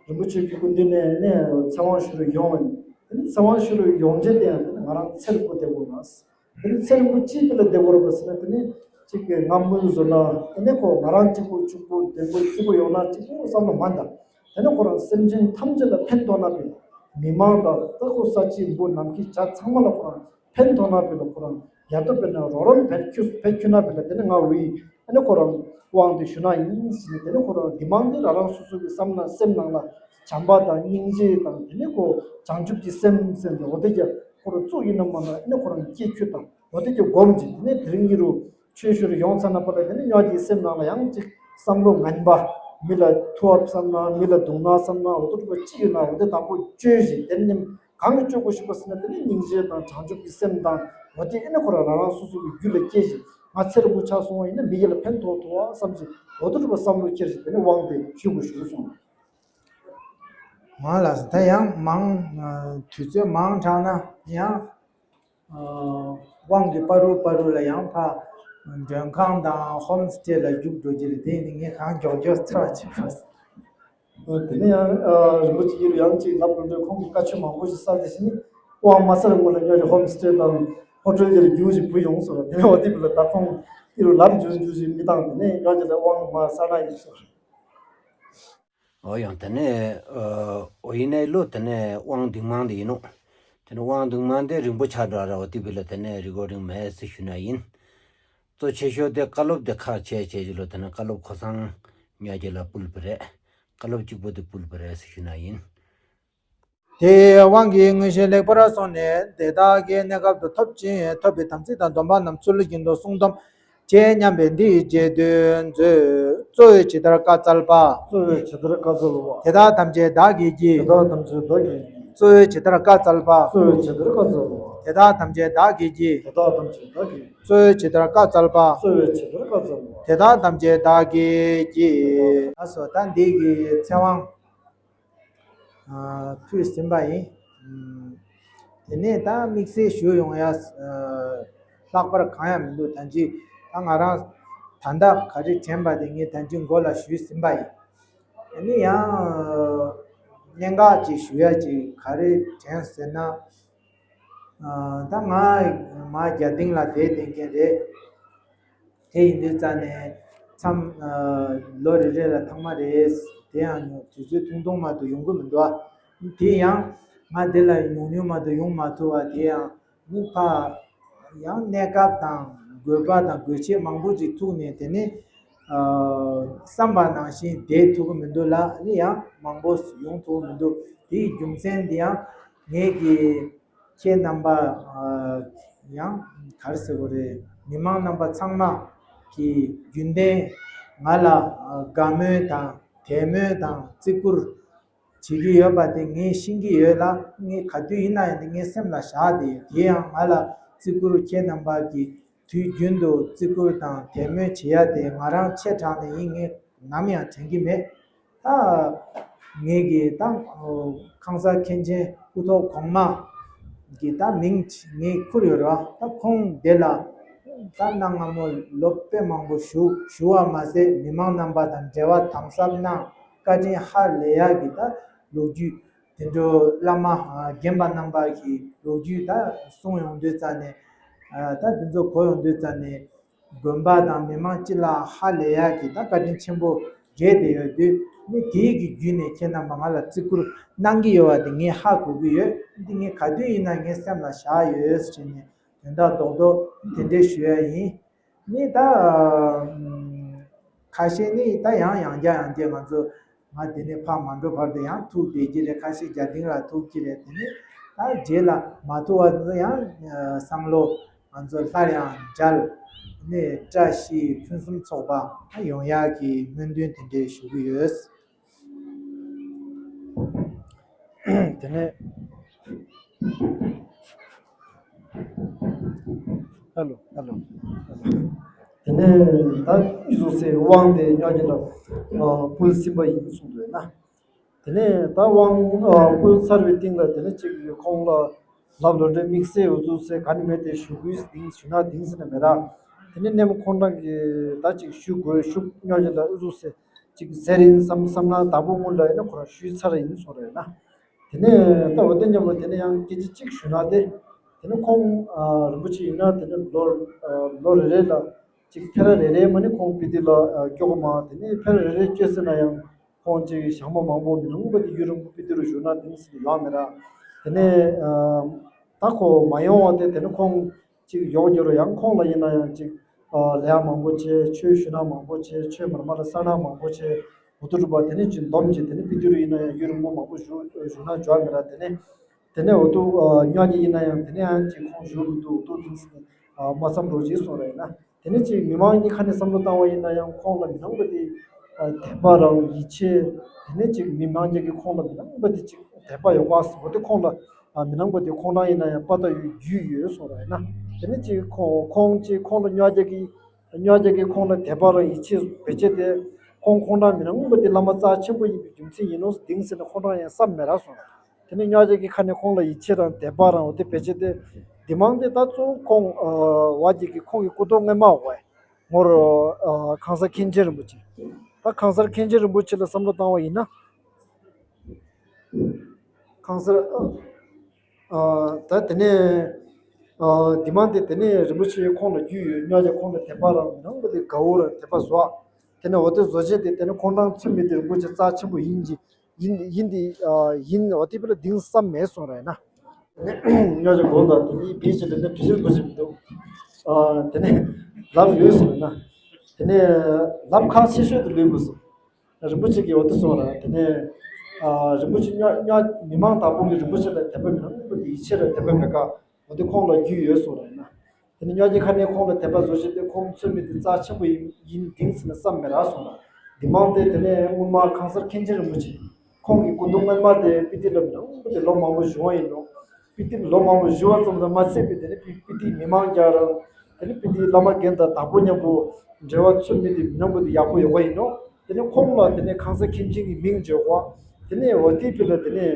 རིན་པོ་ཆེ་གི་སྐུ་མདུན་ནས་ནས་ཚེ་དབང་ཞུ་རུ་ཡོང་བ་ཡིན། དེ་ནས་ཚེ་དབང་ཞུ་རུ་ཡོང་རྗེས་དེ་ཡང་དེ་ནས་ང་རང་ཚེ་རིང་པོ་བསྡད་དགོས་ན། དེ་ནས་ཚེ་རིང་པོ་ཅིའི་ཕི་ལ་བསྡད་དགོས་རེད་པ་ཟེར་ན། དེ་ནས་གཅིག་གི་ང་མུན་བཟོ་ན། དེ་ནས་ཁོ་ང་རང་གཅིག་པུ་ཕྱུག་པོ་ལྡན་པོ་སྐྱིད་པོ་ཡོང་ན་གཅིག་པུ་བསམ་བློ་མ་འདང་། དེ་ནས་ཁོ་རང་སེམས་ཅན་ཐམས་ཅད་ལ་ཕན་ཐོགས་ན་ཕི་ལ། མི་མང་དང་ད་ཁོ་ས་ཆེན་པོ་ནམ་མཁའི་བྱ་ཚང་མ་ལ་ཁོ་རང་ཕན་ཐོགས་ན་ཕི་ལ། ཁོ་རང་ཡ་ཏོ་པེ་ན་རོ་རོ་ཕན་ཁྱུ་ཕན་ཁྱུ་ན་ཕི་ལ། དེ་ནས་ང་འོའི་ཨ་ནི་ཁོ་རང་དབང་དུ་ཞུ་ན་ཡིན་ཟེར་ནས། དེ་ནས་ཁོ་རང་འདི་མང་འདི་རང་རང་སོ་སོ་གི་བསམ་ན་སེམས་ནང་ལ་བྱམས་པ་དང་སྙིང་རྗེ་དང་། དེ་ནས་ཁོ་བྱང་ཆུབ་ཀྱི་སེམས་སེམས་དེ་འོ་དེ་རྒྱ་ཁོ་རང་བཙུགས་ཡིན་ན་མ་ན། ཨ་ནི་ཁོ་རང་སྐྱེ་ཁྱུ་དང་འོ་དེ་རྒྱ་སྒོམ་གྱི། དེ་ནས་དེ་རིང་ཨི་རུ་ཆོས་ཞུ་རུ་ཡོང་ཚར་ན་པ་ལ། དེ་ནས་ཉག་གི་སེམས་ནང་ལ་ཡང་ཅིག་བསམ་བློ་ངན་པ། མི་ལ་ཐུབ་བསམ་ན། མི་ལ་སྡུག་ན་བསམ་ན། འོ་དེ་འདྲ་ཅི་ཡོད་ན་འོ་དེ་དང་པོ་བཅོས་ཤིག་དེ་ནས་གང་གིས་བཅོ་དགོས་ཤིག་པ་ཟེར་ན། དེ་ནི་སྙིང་རྗེ་དང་བྱང་ཆུབ་ཀྱི་སེམས་དང་། འོ་དེ་ཨེ་ནི་ཁོ་རང་རང་རང་སོ་སོ་གི་རྒྱུད་ལ་སྐྱེས་ཤིག་ང་ཚེ་རིང་པོ་ཆགས་སོང་བ་ཡིན་ན་མི་སྒེར་ལ་ཕན་ཐོགས་ཐུབ་པ་བསམ་ཞིག་འོ་དེ་འདྲ་བསམ་བློ་འཁྱེར་ཞིག་དེ་ནི་དབང་དེ་ཞུ་དགོས་ཞུ་གསུངས། མ་ལགས་སོ། ད་ཡང་མང་། དུས་ཚོད་མང་དྲགས་ན་ཡང་། དབང་གི་བར་དུ་བར་དུ་ལ་ཡང་ཕ་མགྲོན་ཁང་དང་ཧོམ་སི་ཊེ་ལ་རྒྱུགས་འགྲོ་གི་རེད། དེ་ཡིན་ངས་གང་མགྱོགས་མགྱོགས་ཚར་བ་བྱེད་དགོས། དེ་ནས་ཡང་རིན་པོ་ཆེ་ཡིར་ཡང་ཅིག་ལབ་རུང་འདྲ། ཁོང་གི་བཀའ་ཆོས་མང་པོ་ཞིག་གསལ་དེ་བཞིན་དབང་མ་གསལ་སྔོན་ལ་ཉོ་ཞིག་ཧོམ་སི་ཊེ་དང་ཧོ་ཊེལ་དེར་རྒྱུགས་ཞིག་བུད་ཡོང་སོང་། དེ་ནས་འོ་དེ་བུ་ལ་ད་ཁོང་ཡིར་ལབ་འཇུ་འཇུ་ཞིག་མི་བཏང་། དེ་ནས་ཉོ་ཞིག་ལ་དབང་མ་གསལ་ན་ཡིན་སོང་། འོ་ཡང་དེ་ནས་འོ་ཡིན་ནའི་ལོ་དེ་ནས་དབང་འདུས་མང་དེ་ཡིན་ནོ། དེ་ནས་དབང་འདུས་མང་དེ་རིང་པོ་ཆགས་འགྲོ་ར། འོ་དེ་བུ་ལ་དེ་ནས་རི་གོ་རིང་མེད་ཟེར་ཞུ་ན་ཡིན། གཙོ་ཆེ་ཤོས་དེ་བཀའ་སློབ་དེ་ཁག་ཆེ་ཆེ་ཞིག་ལོ། དེ་ནས་བཀའ་སློབ་ཁོ་སང་ཉོ་རྒྱུ་ལ་ཕུལ་བ་རེད། བཀའ་སློབ་གཅིག་པོ་དེ་ཕུལ་བ་རེད་ཟེར་ཞུ་ན་ཡིན། དེའི་དབང་གིས་མངོན་ཤེས་ལེགས་པར་སོང་ནས། དེ་དག་གི་གནས་སྐབས་སུ་ཐོབ་ཅིང་ཐོབ་པའི་དམ་ཚིག་དང་སྡོམ་པ་རྣམས་ཚུལ་བཞིན་དུ་བསྲུང་སྡོམ་བྱེད་སྙམ་པའི་འདི་ཡི་རྗེས་ཟློས་མཛོད། གཙོ་བོས་ཇི་ལྟར་བཀའ་སྩལ་པ། གཙོ་བོས་ཇི་ལྟར་བཀའ་སྩལ་པ། དེ་དག་ཐམས་ཅད་བདག་གིས་ཀྱིས། དེ་དག་ཐམས་ཅད་བདག་གིས་ཀྱིས། གཙོ་བོས་ཇི་ལྟར་བཀའ་སྩལ་པ། གཙོ་བོས་ཇི་ལྟར་བཀའ་སྩལ་པ། དེ་དག་ཐམས་ཅད་བདག་གིས་ཀྱིས། དེ་དག་ཐམས་ཅད་བདག་གིས། གཙོ་བོས་ཇི་ལྟར་བཀའ་སྩལ་པ། གཙོ་བོས་ཇི་ལྟར་བཀའ་སྩལ་པ། དེ་དག་ཐམས་ཅད་བདག་གིས་ཀྱིས། ལགས་སོ། ད་འདི་གི་ཚེ་དབང་ཕུལ་ཟིན་པ་ཡིན། དེ་ནས་ད་དམིགས་བསལ་ཞུ་ཡོང་ཡ་ལྷག་པར་གང་ཡང་མི་འདུག་ད་ཅི་ད་ང་རང་ད་ལྟ་ག་རེ་དྲན་པ་དེ་ངས་ད་ཅི་མགོ་ལ་ཞུས་ཟིན་པ་ཡིན། དེ་ནས་ཡང་གནད་འགག་ཅིག་ཞུ་ཡ་ཅིག་ག་རེ་དྲན་ཟེར་ན། ད་ང་མ་རྒྱ་སྡིངས་ལ་བསྡད་བསྡད་མཁན་རེད། དེ་ཡིན་དུས་ཙ་ནས་མཚམས་ལོ་རེ་རེ་ལ་ཐེངས་མ་རེ་དེ་ཡང་ཉོ་དུས་ཚོད་ཐུང་ཐུང་མ་གཏོགས་ཡོང་གི་མི་འདུག་ཨ། དེ་ཡང་ང་འདི་ལ་ཉུང་ཉུང་མ་གཏོགས་ཡོང་མ་ཐུབ་པ་དེ་ཡང་ནི་ཕ་ཡང་གནས་སྐབས་དང་དགོས་པ་དང་དགོས་ཆེད་མང་པོ་ཅིག་ཐུག་ནས་དེ་ནི་བསམ་པ་ནང་བཞིན་བསྡད་ཐུབ་ཀྱི་མི་འདུག་ལ། ནི་ཡང་མང་པོ་ཡོང་ཐུབ་ཀྱི་མི་འདུག་དེའི་རྒྱུ་མཚན་འདི་ཡང་ངེད་ཀྱི་ཁྱེད་རྣམ་པ་ཡང་ག་རེ་ཟེར་དགོས་རེད། མི་མང་རྣམ་པ་ཚང་མ་གི་རྒྱུན་ལྡན་ང་ལ་དགའ་མོས་དང་དད་མོས་དང་བརྩི་བཀུར་བྱེད་ཀྱི་ཡོད་པ་དེ་ངས་ཤེས་ཀྱི་ཡོད་ལ། ངས་ག་དུས་ཡིན་ན་ཡང་དེ་ངའི་སེམས་ལ་བཞག་བསྡད་ཡོད། དེ་ཡང་ང་ལ་བརྩི་བཀུར་ཁྱེད་རྣམ་པ་གི་དུས་རྒྱུན་དུ་བརྩི་བཀུར་དང་དད་མོས་བྱེད་ཡ་དེ་ང་རང་ཆེ་དྲགས་ནས་ཡིན། ངས་ནམ་ཡང་དྲན་གྱི་མེད། ད་ངེད་ཀྱི་ད་ཁང་གསར་མཁན་ཆེན་སྐུ་ཐོག་གོང་མ་གི་ད་མིང་ངས་ཁུར་ཡོད་ར། ད་ཁོང་དེ་ལ་ད་གནའ་སྔ་མོ་ལོ་དཔེ་མང་པོ་བཞུགས་བཞུགས་པ་མ་ཟད་མི་མང་རྣམ་པ་དང་འབྲེལ་བ་དམ་ཟབ་གནང་། བཀའ་དྲིན་ཧ་ལས་ཡག་གི་ད་ལོ་རྒྱུས་དེ་འདྲ་བླ་མ་རྒན་པ་རྣམ་པ་གི་ལོ་རྒྱུས་ད་གསུང་ཡོང་དུས་ཙ་ནས། ད་འདི་ཚོ་གོ་ཡོང་དུས་ཙ་ནས་དགོན་པ་དང་མི་མང་སྤྱི་ལ་ཧ་ལས་ཡག་གི་ད་བཀའ་དྲིན་ཆེན་པོ་རེད་བསྡད་ཡོད་དུས། ནི་དེའི་གི་བརྒྱུད་ནས་ཁྱེད་རྣམ་པ་ང་ལ་བརྩི་བཀུར་གནང་གི་ཡོད་པ་དེ་ངས་ཧ་གོ་གི་ཡོད། འདི་ངས་ག་དུས་ཡིན་ན་ངའི་སེམས་ལ་བཞག་ཡོད་ཟེར་ནས་དོན་དག་རྡོག་རྡོག་དེ་འདྲས་ཞུ་ཡ་ཡིན། ནི་ད་ཁ་ཤས་ནི་ད་ཡང་ཡང་བསྐྱར་ཡང་བསྐྱར་ང་ཚོ་ང་དེ་ནས་ཕར་མ་འགྲོ་བར་དུ་ཡང་ཐུག་བསྡད་ཀྱི་རེད། ཁ་ཤས་རྒྱ་སྡིངས་ལ་ཐུག་ཀྱི་རེད། དེ་ནས་ད་རྗེས་ལ་མ་ཐུག་པ་ཚོ་ཡང་བསམ་བློ་ང་ཚོ་སླར་ཡང་མཇལ་ནས་བཀྲ་ཤིས་ཕུན་སུམ་ཚོགས་པ་ཡོང་ཡག་གི་སྨོན་འདུན་དེ་འདྲས་ཞུ་གི་ཡོད། དེ་ནས་ཨ་ལོ། ཨ་ལོ། དེ་ནས་ད་ཨི་ཟུག་སེ་དབང་དེ་ཉོ་རྒྱུ་ལ་ཕུལ་ཟིན་པ་ཡིན་གསུངས་འདུག་ན། དེ་ནས་ད་དབང་ཕུལ་ཚར་བའི་སྟེང་ལ་དེ་ནས་ཅིག་ཁོང་ལ་ལབ་ལོ་འདྲེ་དམིགས་བསལ་ཨུ་ཚུགས་སེ་ག་ནི་མེད་དེ་ཞུ་དགོས་དེང་ཞུ་ན་དེང་ཟེར་ན་མེད་ར། དེ་ནས་ནེམ་ཁོང་རང་གིས་ད་ཅིག་ཞུ་དགོས་ཤུགས་ཉོ་རྒྱུ་ལ་ཨུ་ཚུགས་སེ་ཅིག་ཟེར་ཡིན་བསམ་བསམ་ན་དྭགས་པོ་སྔོན་ལ་ཡིན་ན་ཁོ་རང་ཞུས་ཚར་ཡིན་གསུངས་རེད་ན། དེ་ནས་ད་འོ་དེ་མཉམ་པོ་དེ་ནས་ཡང་སྐད་ཆ་གཅིག་ཞུ་ན་དེ། དེ་ནས་ཁོང་རིན་པོ་ཆེ་ཡིན་ན་དེ་ནས་ལོ་ལོ་རེ་རེ་ལ་གཅིག་ཕེ་ར་རེ་རེ་མ་ནི་ཁོང་སྤི་ཏི་ལ་སྐྱོ་གོ་མ། དེ་ནས་ཕེ་ར་རེ་རེ་སྐྱོ་ཟེར་ན་ཡང་ཁོང་གཅིག་ཞག་མ་མང་པོ་མི་ལུང་པ་དེ་ཡུན་རིང་པོ་སྤི་ཏི་རུ་བཞུགས་ན་དེ་ནས་ཡོང་མེད་ར། དེ་ནས་ད་ཁོ་མ་ཡོང་བ་དེ་དེ་ནས་ཁོང་གཅིག་ཡོག་རྒྱུ་རུ་ཡང་ཁོང་ལ་ཡིན་ན་ཡང་གཅིག་ལས་ཡ་མང་པོ་བྱས། ཆོས་ཞུ་ན་མང་པོ་བྱས། ཆོས་མར་མར་ལ་ས་ན་མང་པོ་བྱས། འུ་ཐུ་རུ་པ་དེ་ནས་ཅིག་འདོམ་གྱི་དེ་ནས་སྤི་ཏི་རུ་ཡིན་ན་ཡང་ཡུན་རིང་པོ་མང་པོ་བཞུགས་བཞུགས་ན་འཇོག་མི་ར། དེ་ནས་དེ་ནས་འུ་ཐུ་ཉོ་གི་ཡིན་ན་ཡང་དེ་ནས་ཡང་ཅིག་ཁོང་བཞུགས་འདུག་འུ་ཐུ་དེ་ནས་མ་བསམ་རོགས་ཅིག་གསུངས་ར་ཡིན་ན། དེ་ནས་ཅིག་མི་མང་གཉིས་ཁ་ནས་བསམ་བློ་བཏང་བ་ཡིན་ན་ཡང་ཁོང་ལ་མི་སྣང་བ་དེ་ དད་པ་རང་ཡིད་ཆེས། དེ་ནས་ཅིག་མི་མང་རྒྱ་གི་ཁོང་ལ་མི་སྣང་བ་དེ་ཅིག་དད་པ་ཡོད་པ་ཟེར་བ་དེ་ཁོང་ལ་མི་སྣང་བ་དེ་ཁོང་རང་ཡིན་ན་ཡང་དཔའ་རྟགས་ཡོད་རྒྱུས་ཡོད་སོང་ར་ཡིན་ན། དེ་ནས་ཅིག་ཁོང་ཁོང་ཅིག་ཁོང་ལ་གཉོར་རྒྱ་གི་གཉོར་རྒྱ་གི་ཁོང་ལ་དད་པ་རང་ཡིད་ཆེས་བེད་སྤྱད་དེ་ཁོང་ཁོང་རང་མི་སྣང་བ་དེ་བླ་མ་རྩ་ཆེན་པོ་ཡིན་པའི་རྒྱུ་མཚན་ཡིན་ནོ་དེང་ཟེར་ན་ཁོང་རང་ཡང་བསམ་མེད་ར་སོང་ར། དེ་ནས་གཉོར་རྒྱ་གི་ཁ་ནས་ཁོང་ལ་ཡིད་ཆེས་དང་དད་པ་རང་འོ་དེ་བེད་སྤྱད་དེ་འདི་མང་དེ་ད་གཙོ་བོ་ཁོང་བ་ཅིག་གི་ཁོང་གི་སྐུ་གདུང་སྔོན་མ་འོ་ངོར་གང་ཟག་མཁན་ཆེན་རིན་པོ་ཆེ། ད་གང་ཟག་མཁན་ཆེན་རིན་པོ་ཆེ་ལ་བསམ་བློ་བཏང་བ་ཡིན་ན། གང་ཟག་ཨ་ད་དེ་ནས་ཨ་འདི་མང་དེ་དེ་ནས་རིན་པོ་ཆེ་ཁོང་ལ་རྒྱུས་ཡོད་གཉོར་རྒྱ་ཁོང་ལ་དད་པ་རང་མི་སྣང་བ་དེ་དགའ་བོ་རང་དད་པ་བཟོ། དེ་ནས་འོ་དེ་བཟོ་བྱས་དེ་དེ་ནས་ཁོང་རང་ཚུལ་མི་དེ་རིན་པོ་ཆེ་རྩ་ཆེན་པོ་ཡིན་གྱི་ཡིན་ཡིན་དེ་ཨ་ཡིན་འོ་དེ་བས་ལ་གདེང་བསམ་མེད་སོང་ར་ཡིན་ན། དེ་ནས་གཉོར་རྒྱ་དགོངས་དག་དེ་ནས་བེད་སྤྱད་དེ་ནས་བེད་སྤྱད་དགོས་ཀྱི་མི་འདུག་ཨ་དེ་ནས་ལབ་ལོས་སོང་ར་ཡིན་ན། དེ་ནས་ལབ་ཁག་ཆེ་ཤོས་དེ་ལོས་དགོས་སོང་། རིན་པོ་ཆེ་གིས་འོ་དེ་གསུངས་ར། དེ་ནས་ཨ་རིན་པོ་ཆེ་གཉོར་གཉོར་མི་མང་དག་པོ་གིས་རིན་པོ་ཆེ་ལ་དད་པ་མི་སྣང་བ་དེ་ཡིད་ཆེས་ར་དད་པ་མེད་ཀ་འོ་དེ་ཁོང་ལ་རྒྱུས་ཡོད་གསུངས་ར་ཡིན་ན། དེ་ནས་གཉོར་རྒྱ་ཁ་ནས་ཁོང་ལ་དད་པ་བཟོ་བྱས་ཏེ་ཁོང་ཚུལ་མི་དེ་རྩ་ཆེན་པོ་ཡིན་ཡིན་དེང་ཟེར་ན་བསམ་མེད་ར་སོང་ར། འདི་མང་དེ་དེ་ནས་སྔོན་མ་གང་ཟག་མཁན་ཆེན་རིན་པོ་ཆེ་ཁོང་གི་སྐུ་གདུང་སྔོན་མ་དེ་སྤི་ཏི་ལ་མི་སྣང་བ་དེ་ལོ་མང་པོ་བཞུགས་པ་ཡིན་ནོ། སྤི་ཏི་ལོ་མང་པོ་བཞུགས་པ་ཙམ་དུ་མ་ཟད་པའི་དེ་ནི་སྤི་སྤི་ཏིའི་མི་མང་རྒྱ་རང་དེ་ནི་སྤི་ཏིའི་བླ་མ་རྒན་དང་དྭགས་པོ་མཉམ་པོ་འབྲེལ་བ་ཚུལ་མི་དེ་མི་སྣང་བ་དེ་ཡག་པོ་ཡོད་པ་ཡིན་ནོ། དེ་ནི་ཁོང་ལ་དེ་ནི་གང་ཟག་མཁན་ཆེན་གྱི་མིང་བརྗོད་པ། དེ་ནི་འོ་དེའི་དཔེ་ལ་དེ་ནི་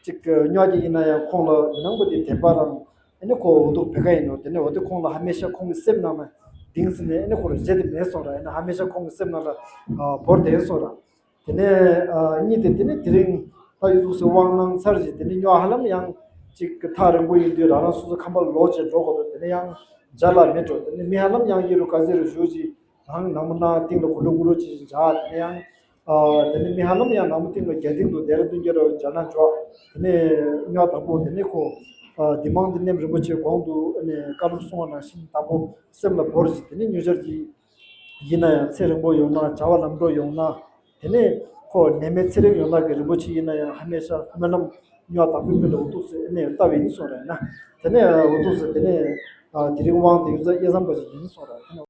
ཅིག་གཉོར་རྒྱ་ཡིན་ན་ཡང་ཁོང་ལ་མི་སྣང་བ་དེ་དད་པ་རང་དེ་ནི་ཁོ་འུ་ཐུག་བེ་ཀ་ཡིན་ནོ། དེ་ནི་འོ་དེ་ཁོང་ལ་ཧ་མེ་ཤ་ཁོང་གི་སེམས་ནང་ན་དེང་ཟེར་ནས་དེ་ནི་ཁོ་ར་བརྗེད་དེ་མེད་སོང་ར། ཡིན་ན་ཧ་མེ་ཤ་ཁོང་གི་སེམས་ནང་ལ་བོར་བསྡད་སོང་ར། དེ་ནས་ཨ་གཉིས་དེ་དེ་ནས་དེ་རིང་ད་ཡུ་ཟུག་སེ་དབང་གནང་ཚར་རྗེས་དེ་ནས་གཉོར་ཧ་ལམ་ཡང་ཅིག་ཐག་རིང་པོ་ཡིན་དུས་རང་རང་སོ་སོ་ཁང་པ་ལོག་བྱས་འགྲོ་དགོས་འདུག་དེ་ནས་ཡང་མཇལ་ལ་མེད་འགྲོ། དེ་ནས་མི་ཧ་ལམ་ཡང་ཡེ་རུ་ཀ་ཟེ་རུ་བཞུགས་ཀྱིས་རང་ནང་མི་ནང་སྟེང་ལ་གུ་ལུ་གུ་ལུ་ཅིག་མཇལ། དེ་ནས་ཡང་ཨ་དེ་ནས་མི་ཧ་ལམ་ཡང་ནང་མི་སྟེང་ལ་རྒྱ་སྟེང་དུ་དེ་ར་བདུན་རྒྱ་ར་མཇལ་ན་འགྲོ། དེ་ནས་གཉོར་དང་པོ་དེ་ནས་ཁོ་ཨ་འདི་མང་འདི་ནེམ་རིན་པོ་ཆེ་གོང་དུ་ཨ་ནས་བཀའ་སློབ་གསུང་བ་ནང་བཞིན་དང་པོ་སེམས་ལ་བོར་ཞིག་དེ་ནས་གཉོར་རྒྱ་གྱིས། ཡིན་ན་ཡང་ཚེ་རིང་པོ་ཡོང་ན་བྱ་བ་ལམ་འགྲོ་ཡོང་ན། དེ་ནས་ཁོ་ནད་མེད་ཚེ་རིང་ཡོང་ན་གི་རིན་པོ་ཆེ་ཡིན་ན་ཡང་ཧ་མེ་ཤ་སྨོན་ལམ་གཉོར་དང་པོའི་དཔེ་ལ་འུ་ཐུག་སེ་ཨ་ནས་བཏབ་ཡིན་སོང་ར་ཡིན་ན། དེ་ནས་འུ་ཐུག་སེ་དེ་ནས་ཨ་དེ་རིང་དབང་དེ་ཡུ་ཟ་དབྱེ་བཟང་པ་ཞིག་ཡིན་སོང་ར། དེ་ནས།